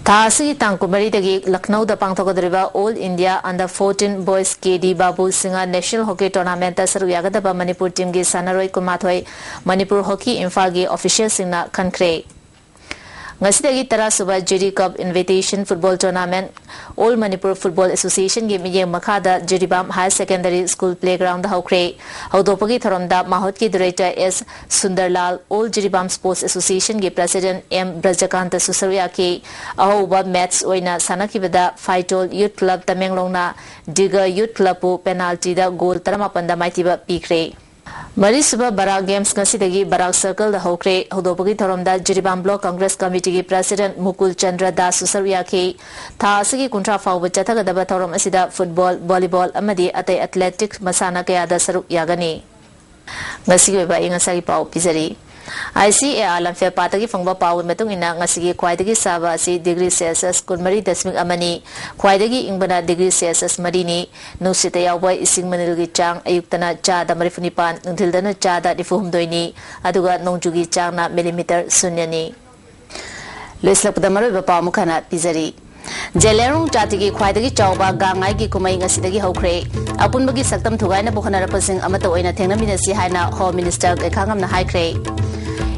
ꯊꯥ ꯑꯁꯤꯒꯤ ꯇꯥꯡ ꯀꯨꯟꯃꯔꯤꯗꯒꯤ ꯂꯈꯅꯧꯗ ꯄꯥꯡꯊꯣꯛꯀꯗꯧꯔꯤꯕ All India Under fourteen Boys K D Babu Singha National Hockey Tournamentꯇ ꯁꯔꯨꯛ ꯌꯥꯒꯗꯕ ꯃꯅꯤꯄꯨꯔ teamꯒꯤ ꯁꯥꯟꯅꯔꯣꯏ ꯀꯨꯟꯃꯥꯊꯣꯏ ꯃꯅꯤꯄꯨꯔ ꯍꯣꯀꯤ ꯏꯝꯐꯥꯜꯒꯤ officialꯁꯤꯡꯅ ꯈꯟꯈ꯭ꯔꯦ꯫ ꯉꯁꯤꯗꯒꯤ ꯇꯔꯥꯁꯨꯕ ꯖꯤꯔꯤ Cup Invitation Football Tournament All Manipur Football Associationꯒꯤ ꯃꯤꯠꯌꯦꯡ ꯃꯈꯥꯗ ꯖꯤꯔꯤꯕꯥꯝ Higher Secondary School playgroundꯗ ꯍꯧꯈ꯭ꯔꯦ꯫ ꯍꯧꯗꯣꯛꯄꯒꯤ ꯊꯧꯔꯝꯗ ꯃꯥꯍꯨꯠꯀꯤ director S Sundarlal, All Jiribam Sports Associationꯒꯤ president ꯑꯦꯝ ꯕ꯭ꯔꯖꯀꯥꯟꯇꯁꯨ ꯁꯔꯨꯛ ꯌꯥꯈꯤ꯫ ꯑꯍꯧꯕ match ꯑꯣꯏꯅ ꯁꯥꯟꯅꯈꯤꯕꯗ ꯐꯥꯏꯇꯣꯜ Youth Club ꯇꯃꯦꯡꯂꯣꯡꯅ ꯗꯤꯒ Youth Clubꯄꯨ penaltyꯗ goal ꯇꯔꯥꯃꯥꯄꯟꯗ ꯃꯥꯏꯊꯤꯕ ꯄꯤꯈ꯭ꯔꯦ꯫ ꯃꯔꯤꯁꯨꯕ ꯕꯔꯥꯛ Games ꯉꯁꯤꯗꯒꯤ ꯕꯔꯥꯛ circleꯗ ꯍꯧꯈ꯭ꯔꯦ꯫ ꯍꯧꯗꯣꯛꯄꯒꯤ ꯊꯧꯔꯝꯗ Jiribam Block Congress Committeeꯒꯤ president ꯃꯨꯀꯨꯜ Chandra ꯗꯥꯁꯁꯨ ꯁꯔꯨꯛ ꯌꯥꯈꯤ꯫ ꯊꯥ ꯑꯁꯤꯒꯤ ꯀꯨꯟꯊ꯭ꯔꯥ ꯐꯥꯎꯕ ꯆꯠꯊꯒꯗꯕ ꯊꯧꯔꯝ ꯑꯁꯤꯗ football, volleyball ꯑꯃꯗꯤ ꯑꯇꯩ athletic ꯃꯁꯥꯟꯅ ꯀꯌꯥꯗ ꯁꯔꯨꯛ ꯌꯥꯒꯅꯤ꯫ ꯉꯁꯤꯒꯤ ꯑꯣꯏꯕ ꯑꯏꯪ ꯑꯁꯥꯒꯤ ꯄꯥꯎ ꯄꯤꯖꯔꯤ꯫ ICAR ꯂꯝꯐꯦꯜ ꯄꯥꯠꯇꯒꯤ ꯐꯪꯕ ꯄꯥꯎꯒꯤ ꯃꯇꯨꯡ ꯏꯟꯅ, ꯉꯁꯤꯒꯤ ꯈ꯭ꯋꯥꯏꯗꯒꯤ ꯁꯥꯕ ꯑꯁꯤ degree Celsius ꯀꯨꯟꯃꯔꯤ ꯗꯁꯃꯤꯛ ꯑꯃꯅꯤ, ꯈ꯭ꯋꯥꯏꯗꯒꯤ ꯏꯪꯕꯅ degree Celsius ꯃꯔꯤꯅꯤ꯫ ꯅꯨꯡꯁꯤꯠꯇ ꯌꯥꯎꯕ ꯏꯁꯤꯡ ꯃꯅꯤꯜꯒꯤ ꯆꯥꯡ ꯑꯌꯨꯛꯇꯅ ꯆꯥꯗ ꯃꯔꯤꯐꯨ ꯅꯤꯄꯥꯟ, ꯅꯨꯡꯊꯤꯜꯗꯅ ꯆꯥꯗ ꯅꯤꯐꯨ ꯍꯨꯝꯗꯣꯏꯅꯤ, ꯑꯗꯨꯒ ꯅꯣꯡꯖꯨꯒꯤ ꯆꯥꯡꯅ millimeter ꯁꯨꯟꯌꯅꯤ꯫ ꯂꯣꯏꯁꯤꯜꯂꯛꯄꯗ ꯃꯔꯨꯑꯣꯏꯕ ꯄꯥꯎ ꯑꯃꯨꯛ ꯍꯟꯅ ꯄꯤꯖꯔꯤ꯫ ꯖꯦꯂꯦꯔꯣꯡ ꯖꯥꯇꯤꯒꯤ ꯈ꯭ꯋꯥꯏꯗꯒꯤ ꯆꯥꯎꯕ ꯒꯥꯡꯉꯥꯏꯒꯤ ꯀꯨꯝꯍꯩ ꯉꯁꯤꯗꯒꯤ ꯍꯧꯈ꯭ꯔꯦ꯫ ꯑꯄꯨꯟꯕꯒꯤ ꯁꯛꯇꯝ ꯊꯨꯒꯥꯏꯅꯕ ꯍꯣꯠꯅꯔꯛꯄꯁꯤꯡ ꯑꯃꯠꯇ ꯑꯣꯏꯅ ꯊꯦꯡꯅꯃꯤꯟꯅꯁꯤ ꯍꯥꯏꯅ Home Minister ꯒꯩꯈꯥꯉꯝꯅ ꯍꯥꯏꯈ꯭ꯔꯦ꯫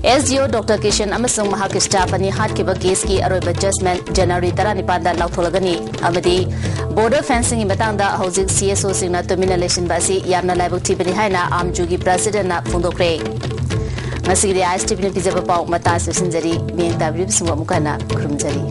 SDO Doctor ꯀꯤꯁꯟ ꯑꯃꯁꯨꯡ ꯃꯍꯥꯛꯀꯤ staff ꯑꯅꯤ ꯍꯥꯠꯈꯤꯕ caseꯀꯤ ꯑꯔꯣꯏꯕ judgement January ꯇꯔꯥꯅꯤꯄꯥꯟꯗ ꯂꯥꯎꯊꯣꯛꯂꯒꯅꯤ꯫ ꯑꯃꯗꯤ border fencingꯒꯤ ꯃꯇꯥꯡꯗ ꯍꯧꯖꯤꯛ CSOꯁꯤꯡꯅ ꯇꯨꯃꯤꯟꯅ ꯂꯩꯁꯤꯟꯕ ꯑꯁꯤ ꯌꯥꯝꯅ ꯂꯥꯏꯕꯛ ꯊꯤꯕꯅꯤ ꯍꯥꯏꯅ ꯑꯥꯝꯖꯨꯒꯤ presidentꯅ ꯐꯣꯡꯗꯣꯛꯈ꯭ꯔꯦ꯫ ꯉꯁꯤꯒꯤꯗꯤ ISTVꯅ ꯄꯤꯖꯕ ꯄꯥꯎ ꯃꯇꯥ ꯑꯁꯤ ꯂꯣꯏꯁꯤꯟꯖꯔꯤ꯫ ꯃꯤꯠꯌꯦꯡ ꯇꯥꯕꯤꯔꯤꯕꯁꯤꯡꯕꯨ ꯑꯃꯨꯛ ꯍꯟꯅ ꯈꯨꯔꯨꯝꯖꯔꯤ꯫